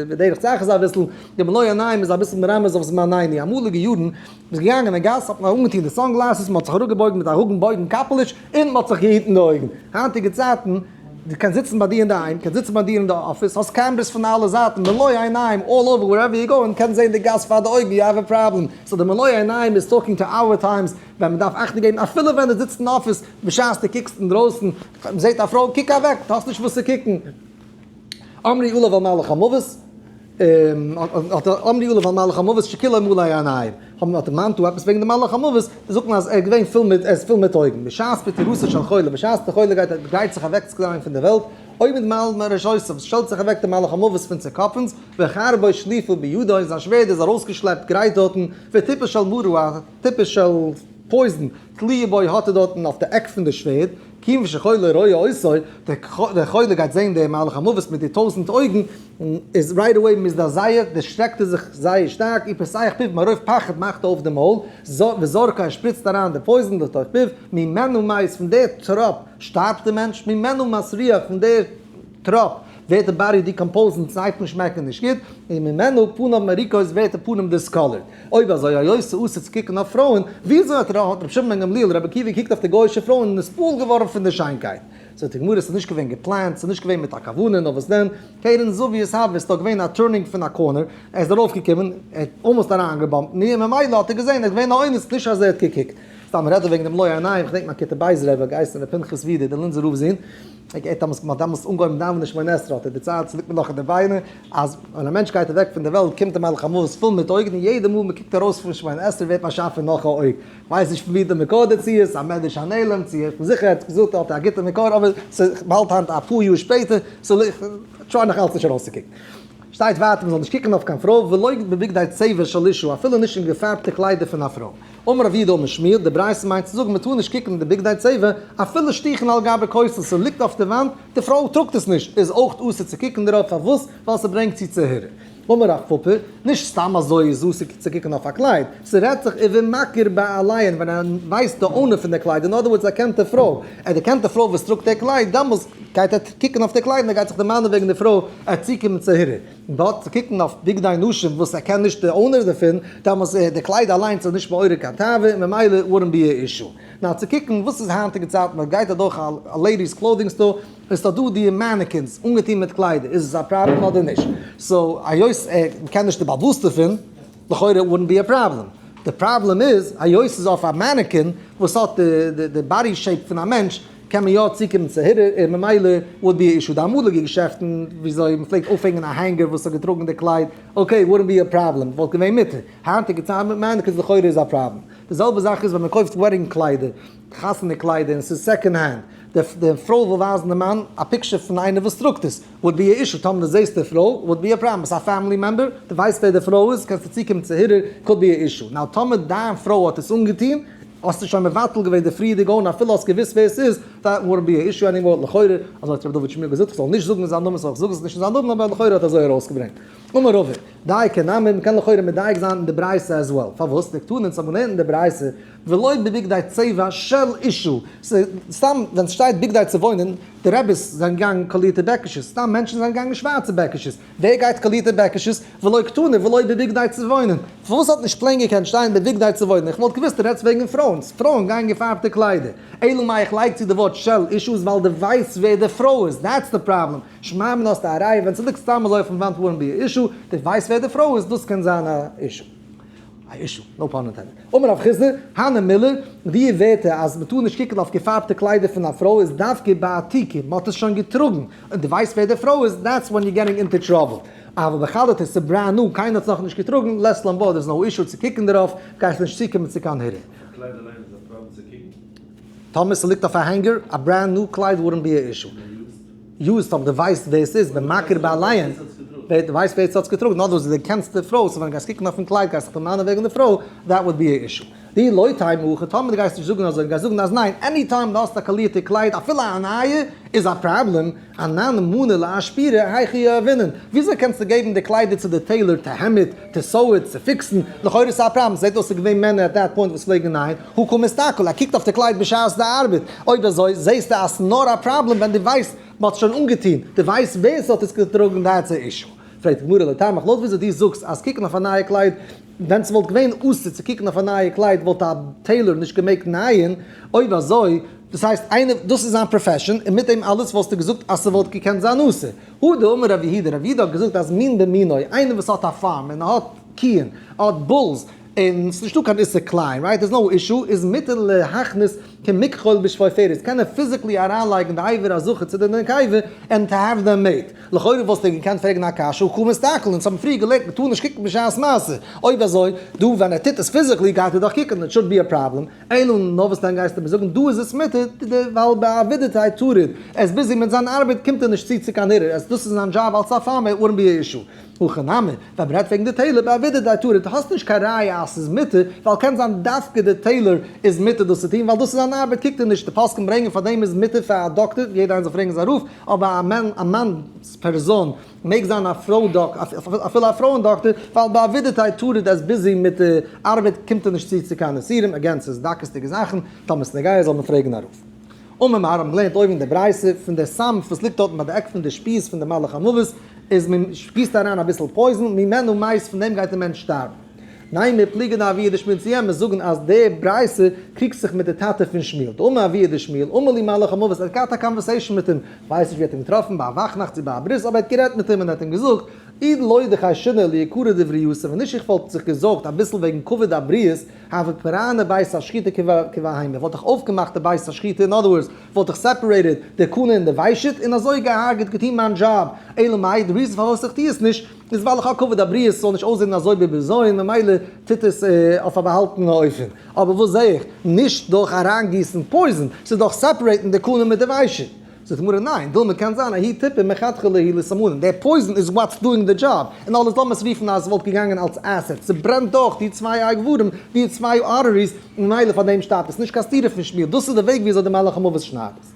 [SPEAKER 1] בדרך צחות אביסל, די מלא עיניים איז אביסל מרמז אויף זמנינו, אמאליגע יארן, מ'איז געגאנגען אין גאס האט מען אנגעטון די sunglasses, מ'האט זיך אראפגעבויגן מיט א האגן בויגן קאפעליטש, און מ'האט זיך געהיטן די אויגן. היינטיגע צייטן, דו קענסט זיצן ביי דיר אינדערהיים, קענסט זיצן ביי דיר אין די אפיס, האסט cameras פון אלע זייטן, מלא עיניים all over wherever you go, און קענסט זען די גאס פאר די אויגן, you have a problem. So די מלא עיניים איז talking to our times, ווען מ'דארף אכטונג געבן אפילו ווען דו זיצט אין אפיס, בשעת דו קוקסט אינדרויסן, מ'זעט א פרוי, קוק אוועק, דו האסט נישט וואס צו קוקן. אמרו עליו על מלאך המוות, אמרו עליו על מלאך המוות שכולו מלא עיניים. האבן האט דערמאנט דא עפעס וועגן די מלאך המוות, זאגט מען אז ער איז געווען פול מיט, ער איז פול מיט אויגן, בשעת פטירתו של חולה, בשעת דער חולה גייט גרייט זיך אוועקצוגיין פון דער וועלט, עומד מעל מראשותיו, שטעלט זיך אוועק דער מלאך המוות פון צוקאפנס, וחרבו שלופה בידו, און זיין שווערד איז ארויסגעשלעפט גרייט דארטן, וטיפה של מרה, א טיפה של poison, תלויה בו האט ער דארטן אויף די עק פון די שווערד, כיון שחולה רואה אותו, דער חולה גייט זען דער מלאך המוות מיט די טויזנט אויגן, איז right away מזדעזע, דערשרעקט ער זיך זייער שטארק, ופותח פיו מרוב פחד מאכט ער אויף די מויל, וזורקה ער שפריצט אריין די poison לתוך פיו, ממנו מת, פון די טראפ שטארבט די מענטש, ממנו מסריח, פון די טראפ ווערט די body decompose און צייטן שמעקן נישט גוט, און ממנו פניו מוריקות ווערט די פנים discolored. אויב אזוי היות ס'אסור צו קוקן אויף פרויען, וויאזוי האט ר' שמעון בן גמליאל רבי עקיבא געקוקט אויף די גוי'אישע פרויען און נתפעל געווארן פון די שיינקייט? זאגט די גמרא ס'איז נישט געווען געפלאנט, ס'איז נישט געווען מיט א כוונה, נאר וואס דען, קרן זווית הוה, ס'איז דאך געווען א turning פון א corner, ער איז ארויף געקומען, ער האט almost אריינגעבאמפט אין איר, ממילא האט ער געזען, ער איז געווען א אונס, נישט אז ער האט געקוקט. סתם רעד איך וועגן דעם לוי עיניים, כ'דענק מיין כיתה ב' רבי האט געהייסן ר' פנחס ווידער, דער לינזער רב'ס זון, ער האט דאמאלס, מ'האט דאמאלס אנגעהויבן דאווענען שמונה עשרה, האט ער דערציילט, ס'ליגט מיר נאך אין די ביינער, אז ווען א מענטש גייט אוועק פון די וועלט קומט די מלאך המוות פול מיט אויגן און יעדע מאל מ'קוקט ארויס פון שמונה עשרה ווערט באשאפן נאך א אויג. כ'ווייס נישט פון ווי די מקור דערצו איז, א מדרש הנעלם צו איך בין זיכער ער האט געזאגט האט ער א גוטע מקור אבער ס'האלט היינט אפאר יאר שפעטער so איך try נאך אלץ נישט ארויסצוקוקן. שטייט ווייטער מ'זאל נישט קוקן אויף קיין פרוי ולא בבגדי צבע של אשה אפילו נישט אין געפארבטע קליידער פון א פרוי. אמר רב יהודה אמר שמואל, די ברייתא מיינט צו זאגן מ'טאר נישט קוקן אין די בגדי צבע אפילו שטוחין על גבי כותל ס'ליגט אויף די וואנט, די פרוי טראגט עס נישט, איז אויך אסור צו קוקן דערויף, פארוואס? ווייל ס'ברענגט צו צו הרהור. אמר רב פפא, נישט סתם אזוי איז אסור צו קוקן אויף א קלייד, ס'רעדט זיך ובמכיר בעליהן ווען ער ווייסט די owner פון די קלייד, אין other words ער קענט די פרוי, ער דערקענט די פרוי וואס טראגט די קלייד, דאמאלס גייט ער קוקן אויף די קלייד און ער גייט זיך דערמאנען וועגן די פרוי, ער וועט צוקומען צו הרהור. but צו קוקן אויף בגדי נשים וואס ער קען נישט די owner דערפון, דאמאלס די קלייד אליינס איז נישט מעורר קיין תאווה און ממילא wouldn't be a issue. נאר צו קוקן וואס איז היינטיגע צייטן מען גייט אדורך א ladies clothing store איז דא דא די mannequins אנגעטון מיט קליידער איז עס א פראבלעם אדער נישט? so היות ער קען נישט די באלעבאס דערפון לכאורה wouldn't be a problem. די פראבלעם איז היות ס'איז אויף א mannequin וואס האט די body shape פון א מענטש קען מען יא צוקומען צו הרהור און ממילא would be a issue. די אמאליגע געשעפטן וויאזוי מ'פלעגט אויפהענגען א hanger וואס האט געטראגן די קלייד okay wouldn't be a problem וואלט געווען מותר. היינטיגע צייט מיט mannequins לכאורה איז א פראבלעם. די זעלבע זאך איז ווען מען קויפט wedding קליידער, חתונה קליידער און ס'איז second hand, די פרוי וויל ווייזן די מאן א picture פון איינער וואס טראגט עס, would be a issue, טאמער דו זעסט די פרוי would be a problem, ס'איז א family member, דו ווייסט ווער די פרוי איז, קענסטו צוקומען צו הרהור, could be a issue. Now טאמער דיין פרוי האט עס אנגעטון, האסטו שוין מבטל געווען די פריערדיגע און אפילו האסט געוואוסט ווער עס איז, that wouldn't be a issue anymore, לכאורה, אזוי האט ר' דוד שמואל געזאגט, איך זאל נישט זאגן זיין נאמען so איך זאג עס נישט אין זיין נאמען אבער לכאורה האט אזוי ארויסגעברענגט. אמר רבא, דייקא נמי, מ'קען לכאורה מדייק זיין אין די ברייתא as well. פארוואס? דקתני אונז האבן געלערנט אין די ברייתא, ולא בבגדי צבע של אשה. סתם ווען ס'שטייט בגדי צבעונין, די רעביס זענען געגאנגען קאלירטע בעקישעס, סתם מענטשן זענען געגאנגען שווארצע בעקישעס, ווער גייט קאלירטע בעקישעס? ולא קתני ולא בבגדי צבעונין. פארוואס האט נישט plain געקענט שטיין בבגדי צבעונין? איך וואלט געוואוסט דו רעדסט וועגן פרויען, פרויען גייען געפארבטע קליידער. אלא מאי איך לייג צו די ווארט של אשה איז ווייל דו ווייסט ווער די פרוי איז, that's the problem. שמע מינה האסטו א ראיה ווען ס'ליגט סתם אזוי אויפן וואנט wouldn't be a issue, דו ווייסט ווער די פרוי איז דאס קען זיין א issue. א issue, no pun intended. אמר רב חסדא, הני מילי, די ווערטער אז מ'טאר נישט קוקן אויף געפארבטע קליידער פון א פרוי איז דווקא בעתיקא, מ'האט עס שוין געטראגן, און דו ווייסט ווער די פרוי איז, that's when you getting into trouble. אבל בחדתא ס'איז brand new, קיינער האט עס נאכנישט געטראגן, לית לן בה, there's no issue צו קוקן דערויף, גייסט נישט צוקומען צו קיין הרהור.
[SPEAKER 2] א קלייד אליין איז א פראבלעם צו קוקן?
[SPEAKER 1] טאמער ס'ליגט אויף א hanger, א brand new קלייד wouldn't be a issue. Used אויב דו ווייסט ווער ס'איז, במכיר בעליהן, ווער דו ווייסט ווער ס'האט עס געטראגן, אדער דו קענסט די פרוי, so ווען דו גייסט קוקן אויפן קלייד גייסט זיך דערמאנען וועגן די פרוי, that would be a issue. דאי לא תימא הכי, טאמער דו גייסט נישט זאגן אזוי, דו גייסט זאגן אז ניין, any time דו האסט א קאלירטע קלייד אפילו א נייע, איז א פראבלעם, אנן מני לאשפורי היכי יהבינן, וויאזוי קענסטו געבן די קליידער צו די tailor to hem it, to sew it, צו פיקסן, לכאורה איז עס א פראבלעם, ס'זעט אויס ס'איז געווען מענער at that point וואס פלעגן נייען, הא קא מסתכל, ער קוקט אויף די קלייד בשעת די ארבעט, אויב אזוי זעסטו אז ס'איז נאר א פראבלעם ווען דו ווייסט מ'האט שוין אנגעטון, דו ווייסט ווער ס'האט עס געטראגן that's a issue. פרעגט די גמרא לטעמיך לויט וויאזוי דו זאגסט אז קוקן אויף א נייע קלייד, ווען ס'וואלט געווען אסור צו קוקן אויף א נייע קלייד וואלט א tailor נישט געמעגט נייען, אויב אזוי דאס הייסט איינער דאס איז זיין profession און מיט דעם אלעס וואלסטו געזאגט אז ס'וואלט געקענט זיין אסור. הא דאמר רב יהודה, רב יהודה האט געזאגט אז מין במינו, איינער וואס האט א farm און ער האט קיען, ער האט bulls. און ס'איז נישטא קיין איסור כלאים, right? There's no issue, איז מותר להכניס כמכחול בשפופרת, קען ער physically אריינלייגן די אבר הזכר צו די נקבה and to have them mate. לכאורה וואלסטו געקענט פרעגן א קשיא, הא קא מסתכל, אונז האבן פריער געלערנט מ'טאר נישט קוקן בשעת מעשה, אויב אזוי, דא ווען ער טוט עס physically גייט ער דאך קוקן, it should be a problem, אלא נאר וואס דען גייסטו מיר זאגן דא איז עס מותר, ווייל בעבידתיה טריד, ער איז busy מיט זיין ארבעט קומט ער נישט צו צו קיין הרהור, אז דאס איז זיין דזשאב אלס א farmer wouldn't be a issue. הכא נמי, ווען מ'רעדט וועגן די tailor בעבידתיה טריד, האסט נישט קיין ראיה אז ס'איז מותר, ווייל קען זיין דווקא די tailor איז מותר דאס צו טון ווייל דאס איז זיין ארבעט קוקט ער נישט, די פוסקים ברענגען פאר דעם איז מותר פאר א דאקטער, יעדער איינער זאל פרעגן זיין רב, אבער א מאנ'ס פערזאן מעג זיין א פרוי דאק, אפילו א פרויען דאקטער, ווייל בעבידתיה טריד ער איז busy מיט די ארבעט קומט ער נישט צו צו קיין איסורים, again ס'איז דקות'דיגע זאכן, טאמער ס'נוגע זאל מען פרעגן א רב. אמר מר האבן געלערנט אויבן די ברייתא פון די סם וואס ליגט דארטן ביי די עק פון די שפיז פון די מלאך המוות, איז מען גיסט אריין אביסל poison, ממנו מת פון דעם גייט די מענטש שטארבן. נימא פליגא דאבוה דשמואל צו יענעם זאגן אז די ברייתא קריגט זיך מיט די טאטע פון שמואל, דאמר אבוה דשמואל, אמר לי מלאך המוות, ער האט געהאט א conversation מיט אים, כ'ווייס נישט ווי ער האט אים געטראפן, ביי א וואכנאכט צו ביי א ברית, אבער ער האט גערעדט מיט אים און ער האט אים געזאגט, אי לא דחיישינא ליקרא דבריותא, ווען נישט איך וואלט זיך געזארגט אביסל וועגן כבוד הבריות, הוה פרענא בית השחיטה כבהמה, וואלט איך אויפגעמאכט די בית השחיטה, in other words, וואלט איך separated די קנה און די ושט, און אזוי געהארגעט, געטון מיין דזשאב, אלא מאי, די reason פארוואס איך טו עס נישט, איז ווייל איך האב כבוד הבריות, ס'זאל נישט אויסזען אזוי בבזיון, ממילא טוט עס אויף א באהאלטענע אופן. אבער וואס זע איך? נישט דורך אריינגיסן poison, ס'איז דורך separate ן די קנה מיט די ושט. זאגט די גמרא ניין, דילמא קען זיין ההיא טיפא מכתחא להו לסמנין, די poison איז what's doing the job, און אלעס לאמיר עס רופן אז ס'וואלט געגאנגען אלס acid, ס'ברענט דורך די צוויי אברים, די צוויי arteries, און ממילא פאר דעם שטארבט עס, נישט קיין סתירה פון שמואל, דאס איז די וועג ווי אזוי די מלאך המוות שניידט עס.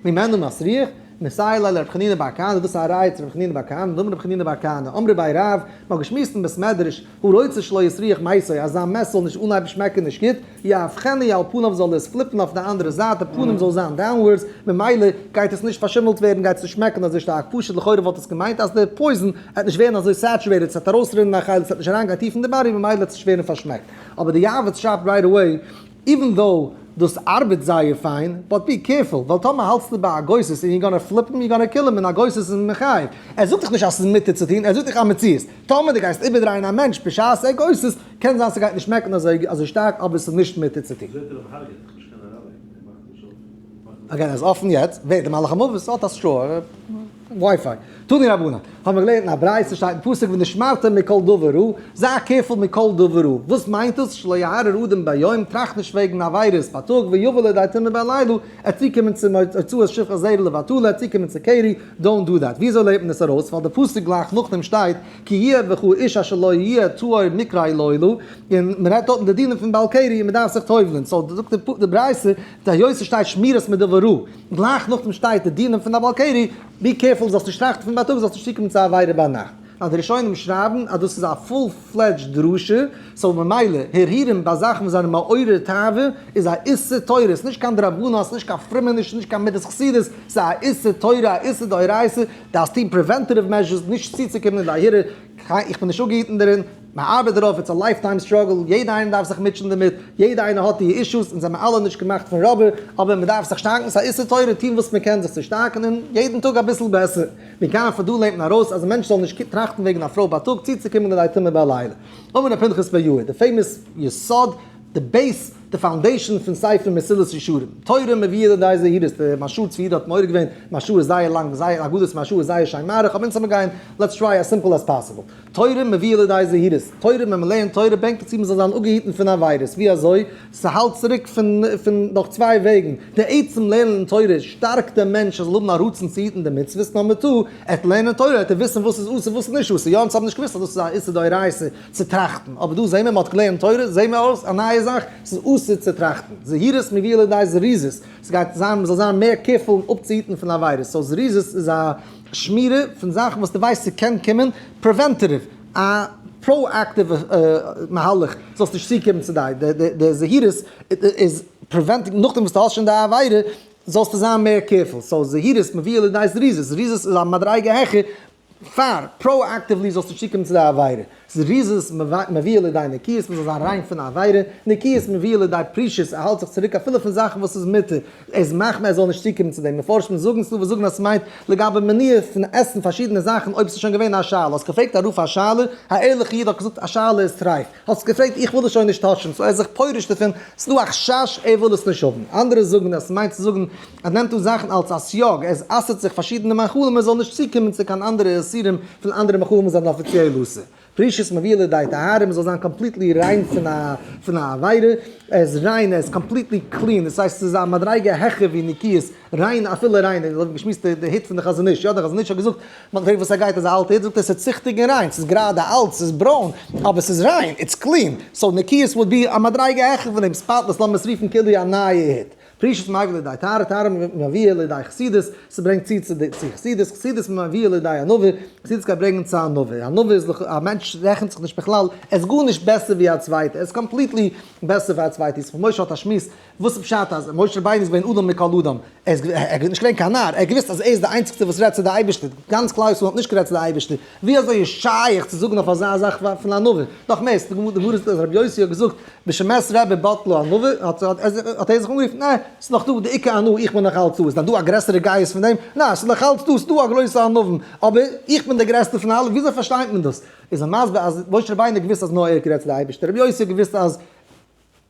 [SPEAKER 1] ממנו מסריח, מסייע ליה לרב חנינא בר כהנא, דאס איז א ראיה צו רב חנינא בר כהנא, דאמר רב חנינא בר כהנא, אמרי בי רב, מ'האט געשמועסט אין בית מדרש, הרוצה שלא יסריח מתו, אז זיין מת זאל נישט אנהייבן שמעקן נישט גוט, יהפכנו על פניו זאל ער עס flip ן אויף די אנדערע זייט, די פנים זאל זיין downwards, ממילא גייט עס נישט פארשימלט ווערן, גייט עס נישט שמעקן אזוי שטארק, פשוט לכאורה וואלט עס געמיינט אז די poison עט נישט ווערן אזוי saturated, ס'עט ארויסרינען א חלק, ס'עט נישט אריינגיין טיף אין די body, ממילא עט עס נישט ווערן פארשמעקט. אבער די יעבץ שרייבט right away, even though דאס ארבעט זייער פיין, but be careful, ווייל טאמער האלטסטו ביי א גוסס און you gonna flip אים, you gonna kill אים, און א גוסס איז מחייב. ער זאגט דיך נישט אז ס'איז מותר צו טון, ער זאגט דיך א מציאות. טאמער דו גייסט איבערדרייען א מענטש בשעת ער גוסס, קען זיין ס'גייט נישט שמעקן אזוי שטארק, אבער ס'איז נישט מותר צו טון.
[SPEAKER 2] וויאזוי האט ער אים הרג'עט? איך נישט קיין אראבער, ער מאכט נישט אויף.
[SPEAKER 1] Again, ער איז אפן יעצט, ווער? די מלאך המוות האט א straw, WiFi. תנו רבנן, האבן מיר געלערנט אין א ברייתא שטייט אין פסוק ונשמרתם מכל דבר רע, זיי careful מכל דבר רע, וואס מיינט דאס? שלא יהרהר אדם ביום, טראכט נישט וועגן עבירות בייטאג, ויבא לידי טומאה בלילה, ער צוקומען צו הוצאת שכבת זרע לבטלה, ער צוקומען צו קרי, don't do that. וויאזוי לערנט מען עס ארויס? ווייל די פסוק גלייך נאכדעם שטייט כי יהיה בך איש אשר לא יהיה טהור מקרה לילה, און מען רעדט דארטן די דינים פון בעל קרי און מען דארף זיך טובל'ען, so זאגט די ברייתא, היות ס'שטייט שמירת מדבר רע, גלייך נאכדעם שטייט די דינים פון א בעל קרי, be careful זאלסט נישט טראכטן פון בייטאג זאלסט נישט צוקומען צו א עבירה ביינאכט. אז די ראשונים שרייבן אז דאס איז א full fledged דרשה, so ממילא הרהורים ביי זאכן וואס זענען מעורר תאווה איז א איסור תורה, ס'איז נישט קיין דרבנן, ס'איז נישט קיין פרומעניש, ס'איז נישט קיין מידת חסידות, ס'איז א איסור תורה, א איסור דאורייתא, דארפסט טון preventative measures נישט צוצוקומען אין די הרהור, איך בין נישט אפגעהיטן דערין, מען ארבעט דערויף, it's a lifetime struggle, יעדע איינער דארף זיך מוטשען דערמיט, יעדע איינער האט די אישוס, אונז זעמער אלע נישט געמאכט פון rubber, אבער מען דארף זיך שטארקן, ס'איז א איסור תורה, טון וואס מען קען זיך צו שטארקן און יעדן טאג אביסל בעסער. מכאן פון דא לערנט מען ארויס אז א מענטש זאל נישט טראכטן וועגן א פרוי בייטאג צוצוקומען לידי טומאה בלילה. אמר ר' פנחס בן יאיר, די famous יסוד, די base, די foundation פון ספר מסילת ישרים, תורה מביאה לידי זהירות, די מהרש"א צבי יהודה האט מעורר געווען, מהרש"א איז זייער לאנג, זייער אגדות מהרש"א איז זייער שיין מאריך, אבער אונז לאמיר גיין, let's try as simple as possible. תורה מביאה לידי זהירות, תורה ווען מען לערנט תורה ברענגט עס צו מען זאל זיין אפגעהיטן פון עבירות, ווי אזוי? ס'האלט צוריק פון פון דורך צוויי וועגן, די עצם לערנען תורה שטארקט דעם מענטש ער זאל האבן א רצון צו היטן די מצוות, number two, ער וועט לערנען תורה וועט ער וויסן וואס איז אסור וואס איז נישט אסור, יא אונז האבן נישט געוואוסט אז דאס איז א איסור דאורייתא צו טראכטן, אבער דא זעהן מיר מען האט געלערנט תורה זעהן מיר אויס א נייע זאך, ס'איז אסור צו טראכטן, זהירות מביאה לידי זריזות, ס'גייט זיין מען זאל זיין מער careful אפצוהיטן פון עבירות, so זריזות איז א שמירה פון זאכן וואס דו ווייסט ס'קען קומען, preventative, א proactive מהלך זאלסט נישט צוקומען צו די, די זהירות איז preventing נאכדעם וואס דו האסט שוין די עבירה זאלסטו זיין מער careful, so זהירות מביאה לידי זריזות, זריזות איז א מדריגה העכער פאר proactively זאלסט נישט צוקומען צו די עבירה. זריזות מביאה לידי נקיות, מען זאל זיין ריין פון א עבירה, נקיות מביאה לידי פרישות, ער האלט זיך צוריק אפילו פון זאכן וואס איז מותר, איז מחמיר ער זאל נישט צוקומען צו דעם, מפרשים זאגן ס'דא וואס זאגן אז ס'מיינט לגבי מניעה פון עסן פארשידענע זאכן אויב ס'איז שוין געווען א שאלה, האסט געפרעגט א רב א שאלה, א ערליכע איד האט געזאגט א שאלה איז טרייף, האסט געפרעגט איך וויל עס שוין נישט touch ן, so ער איז זיך פורש דערפון, ס'דא א חשש ער וויל עס נישט האבן, אנדערע זאגן אז ס'מיינט צו זאגן ער נעמט אן זאכן אלס א סייג, ער אסר'ט זיך פארשידענע מאכלים ער זאל נישט צוקומען צו קיין אנדערע איסורים פון אנדערע מאכלים וואס זענען אפיציעל אסור. פרישות מביא לידי טהרה, מען זאל זיין completely ריין פון א פון א עבירה, ער איז ריין, ער איז completely clean, דאס הייסט ס'איז א מדריגה העכער ווי נקיות, ריין אפילו ריין, אונז האבן געשמועסט די היט פון די חזון איש, יא די חזון איש האט געזאגט, מען האט געפרעגט וואס ער גייט אזא אלטע היט, זאגט ער ס'איז ציכטיג און ריין, ס'איז גראדע אלט, ס'איז ברוין, אבער ס'איז ריין, it's clean, so נקיות would be א מדריגה העכער פון דעם, spotless, לאמיר עס רופן כאילו א נייע היט. פרישות מביא לידי טהרה, טהרה מביא לידי חסידות, ס'ברענגט צו צו די צו חסידות, חסידות מביא לידי ענווה, חסידות גייט ברענגען צו ענווה, ענווה איז לכאו' א מענטש רעכנט זיך נישט בכלל, ער איז גארנישט בעסער ווי א צווייטער, ער איז completely בעסער פאר א צווייטער, ישמח משה האט א שמועס, וואס איז פשט אז משה רבינו איז געווען אדם מכל אדם, ער איז ער איז נישט געווען קיין נאר, ער האט געוואוסט אז ער איז די איינציגסטער וואס רעדט צו די אייבערשטער, גאנץ כלל ישראל האט נישט גערעדט צו די אייבערשטער, ווי אזוי איז שייך צו זאגן אויף אזא זאך פון ענווה, נאך מער, ס'איז די גמרא זאגט אז רבי יוסי האט געזאגט בשמת רבי בטלה ענווה, האט ער זיך אנגערופן, ניין, ס'איז נאך דא די עיקר ענוה, איך בין נאך אלץ דא, איז דען דא א גרעסערע גאות פון דעם? ניין, ס'איז נאך אלץ דא, ס'איז דא א גרויסע ענווים, אבער איך בין דער גרעסטער פון אלע, וויאזוי פארשטייט מען דאס? איז ער מסביר אז משה רבינו האט געוואוסט אז נאר ער האט גערעדט צו די אייבערשטער, רבי יוסי האט געוואוסט אז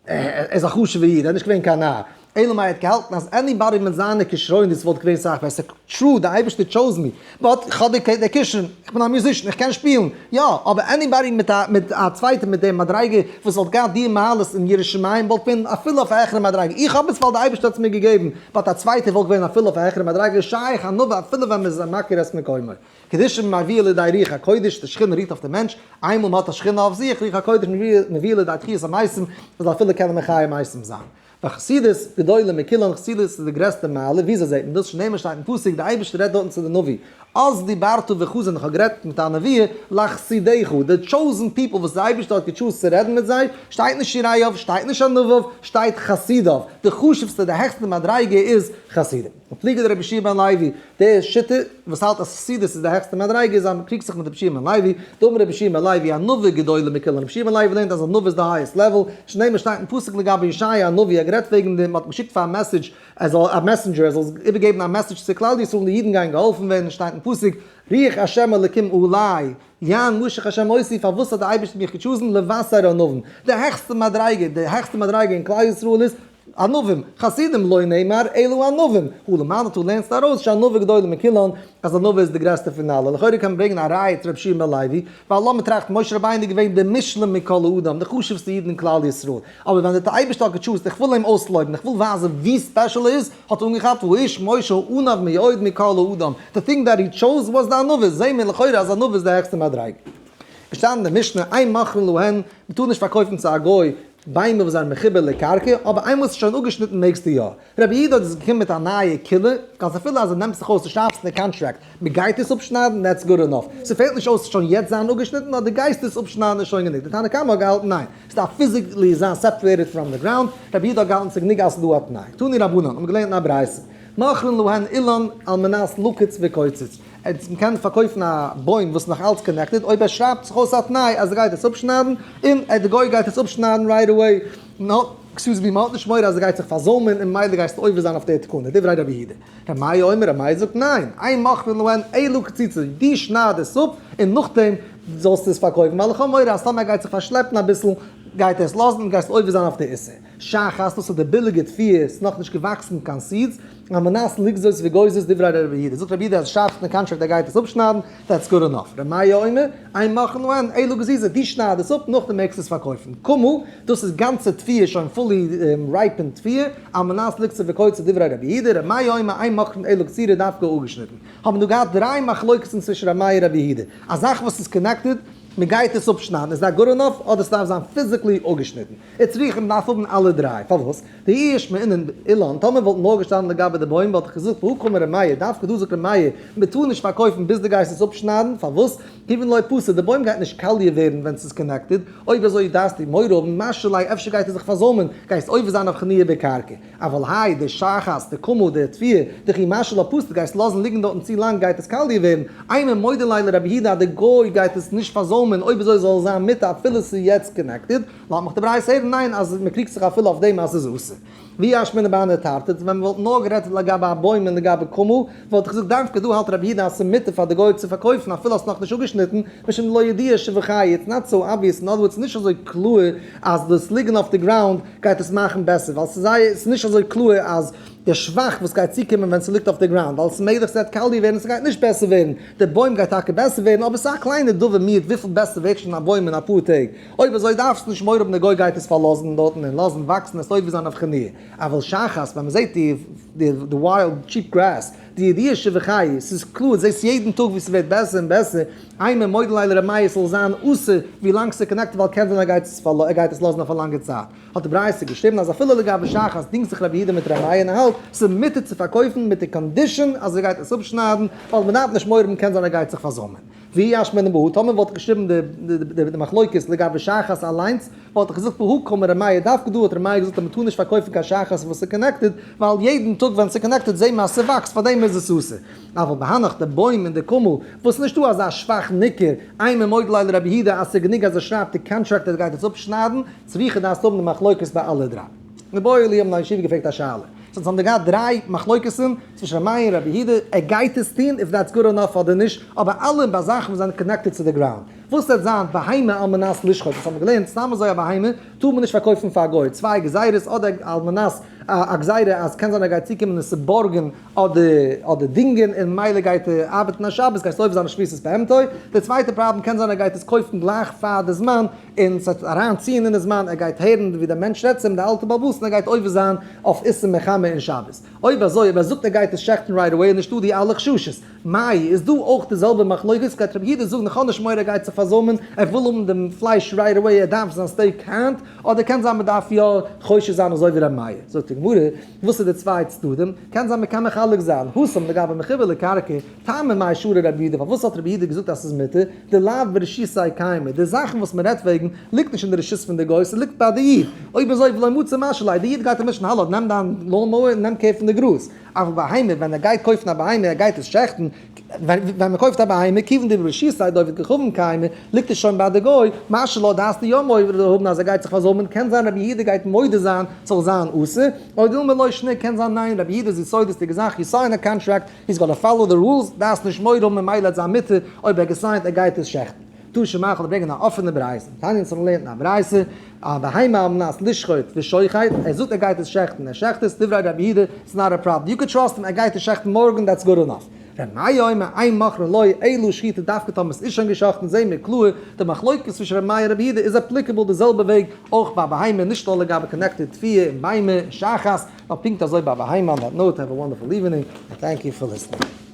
[SPEAKER 1] ער איז א חשוב'ער איד, ער איז נישט געווען קיין נאר. אלא מאי ער האט געהאלטן אז anybody מיט זיינע כשרונות וואלט געווען סאך בעסער, true די אייבערשטער chose me, but איך האב די כשרון, איך בין א musician, איך קען שפילן, יא, אבער anybody מיט א מיט א צווייטער מיט די מדריגה וואס וואלט געהאט די מעלות אין יראת שמים וואלט געווען אפילו אויף א העכערע מדריגה, איך האב עס ווייל די אייבערשטער האט עס מיר געגעבן, but א צווייטער וואלט געווען אפילו אויף א העכערע מדריגה, שייך ענווה אפילו ווען מען איז מכיר את מקומו. קדושה מביא לידי רוח הקודש, די שכינה רוהט אויף די מענטש, איינמאל מען האט א שכינה אויף זיך, רוח הקודש מביא לידי תחיית המתים, מען זאל אפילו קענען מחיה מתים זיין. וחסידות גדולה מכולן, חסידות איז די גרעסטע מעלה, וויאזוי זעט מען דאס? שנאמר שטייט אין פסוק, די אייבערשטער רעדט דארטן צו די נביא, אז דיברת בחזון, איך האב גערעדט מיט א נביא, לחסידיך, די chosen people וואס די אייבערשטער האט גע choose ט צו רעדן מיט זיי, שטייט נישט יראיו, שטייט נישט ענוויו, שטייט חסידיו, די חשובסטע, די העכסטע מדריגה איז חסידים. ופליגא דרבי יהושע בן לוי, די שיטה וואס האלט אז חסידות איז די העכסטע מדריגה איז אז מ'קריגט זיך מיט רבי יהושע בן לוי, דאמר רבי יהושע בן לוי ענווה גדולה מכולן, רבי יהושע בן לוי לערנט אז ענווה איז די highest level, שנאמר שטייט אין פסוק לגבי ישעיה הנביא, ער האט גערעדט וועגן דעם, מ'האט אים געשיקט פאר א message, ער זאל, א messenger, ער זאל איבערגעבן א message צו כלל ישראל און די אידן גייען געהאלפן ווערן, שטייט אין פסוק, רוח השם אלקים עלי, יען משח השם אותי, פארוואס האט די אייבערשטער מיך גע choose ן, לבשר ענווים, די העכסטע מדריגה, די העכסטע מדריגה אין כלל ישראל איז, ענווים, חסידים לא נאמר אלא ענווים, הא למדת לערנסט ארויס שענווה גדולה מכולן, אז ענווה איז די גרעסטע פון אלע, לכאורה קען מען ברענגען א ראיה צו רבי יהושע בן לוי, ווייל לאמיר טראכטן, משה רבינו איז געווען דער מושלם מכל האדם, דער חשובסטע איד אין כלל ישראל, אבער ווען דער אייבערשטער האט גע choose ט איך וויל אים אויסלויבן, איך וויל ווייזן ווי special ער איז, האט ער אנגעכאפט האיש משה העניו מאוד מכל האדם, the thing that he chose was די ענווה, זעהן מיר לכאורה אז ענווה איז די העכסטע מדריגה. געשטאנען אין די משנה, אין מוכרין להן, מ'טאר נישט פארקויפן צו א גוי ביימער וואס זענען מחובר לקרקע, אבער איינמאל ס'איז שוין אפגעשניטן מעגסטו יא. רבי יהודה איז געקומען מיט א נייע קולא, אז אפילו אז ער נעמט זיך אויס דו שרייבסט אין די קאנטראקט, מ'גייט עס אפשניידן, that's good enough. ס'פעלט נישט אויס שוין יעצט זיין אפגעשניטן, נאר דו גייסט עס אפשניידן איז שוין גענוג. די תנא קמא האט געהאלטן ניין, ס'דארף physically זיין separated from the ground, רבי יהודה האט געהאלטן ס'איז גענוג אז ס'איז דא א תנאי. תנו רבנן, האבן געלערנט אין א ברייתא, מוכרין להן אילן על מנת לקוץ וקוצץ. מען קען פארקויפן א בוים וואס איז נאך אלץ connected אויב ער שרייבט זיך אויס א תנאי אז ער גייט עס אפשניידן און די גוי גייט עס אפשניידן right away, excuse me, מען האט נישט מורא אז ער גייט זיך פארזוימען און ממילא גייסטו עובר זיין אויף די תקנה, דברי רבי יהודה. רבי מאיר אומר, רבי מאיר זאגט ניין, אין מוכרין להן אלא קציצה, דו שנייד עס אפ און נאכדעם זאלסטו עס פארקויפן ווייל איך האב מורא אז טאמער ער גייט זיך פארשלעפן אביסל גייט ער עס לאזן און גייסט עובר זיין אויף די איסור. שחת, דאס איז די ביליגע תבואה, ס'איז נאכנישט געוואקסן קיין seeds, על מנת לגזוז וגוזז דברי רבי יהודה, זאגט רבי יהודה אז שרייבסט אין די קאנטראקט ער גייט עס אפשניידן, that's good enough. רבי מאיר אומר, אין מוכרין להן אלא גזיזה, דו שנייד עס אפ, נאכדעם מעגסטו עס פארקויפן. קמה, דאס איז גאנצע תבואה, שוין fully ripened תבואה, על מנת לקצור וקוצר דברי רבי יהודה, רבי מאיר אומר, אין מוכרין אלא קצירה דווקא אפגעשניטן. האבן דא געהאט דריי מחלוקת'ן צווישן רבי מאיר און רבי יהודה. א זאך וואס איז connected, מען גייט עס אפשניידן, איז that good enough, אדער ס'דארף זיין physically אפגעשניטן. וצריכא מ'דארף האבן אלע דריי. פארוואס? דאי אשמעינן אילן, טאמער וואלט נאר געשטאנען לגבי די בוים וואלט איך געזאגט והא קאמר ר' מאיר, דווקא דא זאגט ר' מאיר מען טאר נישט פארקויפן ביז דו גייסט עס אפשניידן, פארוואס? כיוון לא פסיד, די בוים גייט נישט קאליע ווערן ווען ס'איז connected, אויב אזוי דארפסטו מורא האבן משי ליה אפשר גייט ער זיך פארזוימען, גייסט עובר זיין אויף כניעה בקרקע. אבל האי, די שחת, די קמה, די תבואה, דכי משי לה פסיד, גייסט לאזן ליגן דארטן צו לאנג גייט עס קאליע ווערן, אימא מודה ליה לרבי יהודה אז די גוי גייט עס נישט פארזוימען. פארזוימען, אויב אזוי זאל עס זיין מותר אפילו ס'איז יעצט connected, לאזט מיך די ברייתא הערן ניין אז מ'קריגט זיך אפילו אויף דעם אז ס'איז אסור. ואי אשמעינן בהני תרתי, ווען מ'וואלט נאר גערעדט לגבי א בוים און לגבי קמה, וואלט איך געזאגט דווקא דא האלט רבי יהודה אז ס'איז מותר פאר די גוי צו פארקויפן אפילו האסט נאכנישט אפגעשניטן, משום דלא ידיע שבחייהו, it's not so obvious, in other words ס'איז נישט אזוי קלאר אז דאס ליגן אויף די ground גייט עס מאכן בעסער, ווייל ס'איז זייער ס'איז נישט אזוי קלאר אז די שבח וואס גייט צוקומען ווען ס'ליגט אויף די ground, ווייל ס'איז מעגליך ס'וועט קאליע ווערן ס'גייט נישט בעסער ווערן, די בוים גייט טאקע בעסער ווערן אבער ס'איז א קליינע דבר מועט וויפיל בעסער ווערט שוין א בוים אין אפאר טעג, אויב אזוי דארפסטו נישט מורא האבן די גוי גייט עס פארלאזן דארטן און לאזן וואקסן עס עובר זיין אויף כניעה. אבל שחת ווען מ'זעט די די wild cheap grass דידיע שבחייהו ס'איז קלאר זעסט יעדן טאג ווי ס'ווערט בעסער און בעסער אימא מודה ליה לר' מאיר ס'זאל זיין אסור ווי לאנג ס'איז connected ווייל קען זיין ער גייט עס ער גייט עס לאזן אויף א לאנגע צייט האט די ברייתא געשריבן אז אפילו לגבי שחת דינגט זיך רבי יהודה מיט ר' מאיר און ער האלט ס'איז מותר צו פארקויפן מיט די condition אז ער גייט עס אפשניידן ווייל מ'דארף נישט מורא האבן קען זיין ער גייט זיך פארזוימען. ואי אשמעינן בהא, טאמער וואלט איך געשריבן די מחלוקת לגבי שחת אליינס, וואלט איך געזאגט בהא קאמר ר' מאיר, דווקא דא האט ר' מאיר געזאגט אז מ'טאר נישט פארקויפן קיין שחת וואס איז connected, ווייל יעדן טאג ווען ס'איז connected זעהן מיר אז ס'וואקסט, פארדעם איז עס אסור. אבל בהנך די בוים און די קמה, וואס נישטא אזא שבח ניכר, אימא מודה ליה לרבי יהודה אז ס'איז גענוג אז ער שרייבט די contract אז ער גייט עס אפשניידן, צריכא דארפסט האבן די מחלוקת ביי אלע דריי. איבעיא להו האבן די ישיבה געפרעגט א שאלה. סאו אונז האבן געהאט דריי מחלוקת'ן צווישן ר' מאיר און רבי יהודה, ער גייט עס טון if that's good enough אדער נישט, אבער אלע ביי זאכן וואס זענען connected צו די ground. וואס וועט זיין בהמה על מנת לשחוט, דאס האבן מיר געלערנט, סתם אזוי א בהמה טאר מען נישט פארקויפן פאר א גוי, צוויי גזירות אדער על מנת א גזירה אז קען זיין ער גייט צוקומען און עס בארגן אדער אדער דינגען און ממילא גייט ער ארבעטן א שבת גייסטו עובר זיין שביתת בהמתו, די צווייטע פראבלעם קען זיין ער גייט עס קויפן גלייך פאר די זמן און ס'וועט אריין ציען אין די זמן, ער גייט הערן ווי דער מענטש רעדט צו אים, דער אלטער בעל הבית, און ער גייט עובר זיין אויף איסור מלחמה אין שבת. אויב אזוי, אויב ער זאגט ער גייט עס שעכטן right away איז נישטא די אלע חששות. מאי, איז דא אויך די זעלבע מחלוקת? גייט רבי יהודה זאגן איך האב נישט מורא ער גייט זיך פארזוימען, ער וויל האבן דעם פלייש right away, ער דארף זיין steak היינט, אדער קען זיין מ'דארף יא חושש זיין אזוי ווי רבי מאיר. זאגט די גמרא, וואס איז די צוויי צדדים? קען זיין מ'קען מחלק זיין, התם לגבי מחובר לקרקע, טעמא מאי שרי רבי יהודה, פארוואס האט רבי יהודה געזאגט אז ס'איז מותר? דלאו ברשותיה קיימא, די זאכן וואס מען רעדט וועגן ליגט נישט אין די רשות פון די גוי, ס'ליגט ביי די איד, אויב אזוי ולא מצי משהי ליה, די איד גייט אים נישט האלא נעם דיין lawn mower און נעם care פון די גראז, אבל בהמה ווען ער גייט קויפן א בהמה ער גייט עס שעכטן, ווען מען קויפט א בהמה כיוון דברשותיה דעובד כוכבים קיימא ליגט עס שוין ביי די גוי, משהי לה דארפסטו יא מורא האבן אז ער גייט זיך פארזוימען, קען זיין רבי יהודה גייט מודה זיין ס'זאל זיין אסור, או דילמא לא שנא קען זיין ניין רבי יהודה איז יסודות'דיגע זאך, you sign a contract, he's gonna follow the rules, דארפסט נישט מורא האבן ממילא האט זיין מותר אויב ער געסיינט ער גייט עס שעכטן. תא שמע כ'וועל ברענגען א אפענע ברייתא, תניא אונז האבן געלערנט אין א ברייתא, א בהמה על מנת לשחוט ושוחט, ער זאגט ער גייט עס שעכטן, ער שעכט עס, דברי רבי יהודה, it's not a problem, you can trust him, ער גייט עס שעכטן מארגן, that's good enough. ר' מאיר אומר, אין מוכרין לו, אלא שחיטה דווקא טאמער עס איז שוין געשאכטן, זעהן מיר קלאר, די מחלוקת צווישן ר' מאיר און רבי יהודה איז applicable די זעלבע וועג אויך ביי בהמה, נישט נאר לגבי connected תבואה און ביימער און שחת, נאר פונקט אזוי ביי בהמה, on that note, have a wonderful evening, and thank you for listening.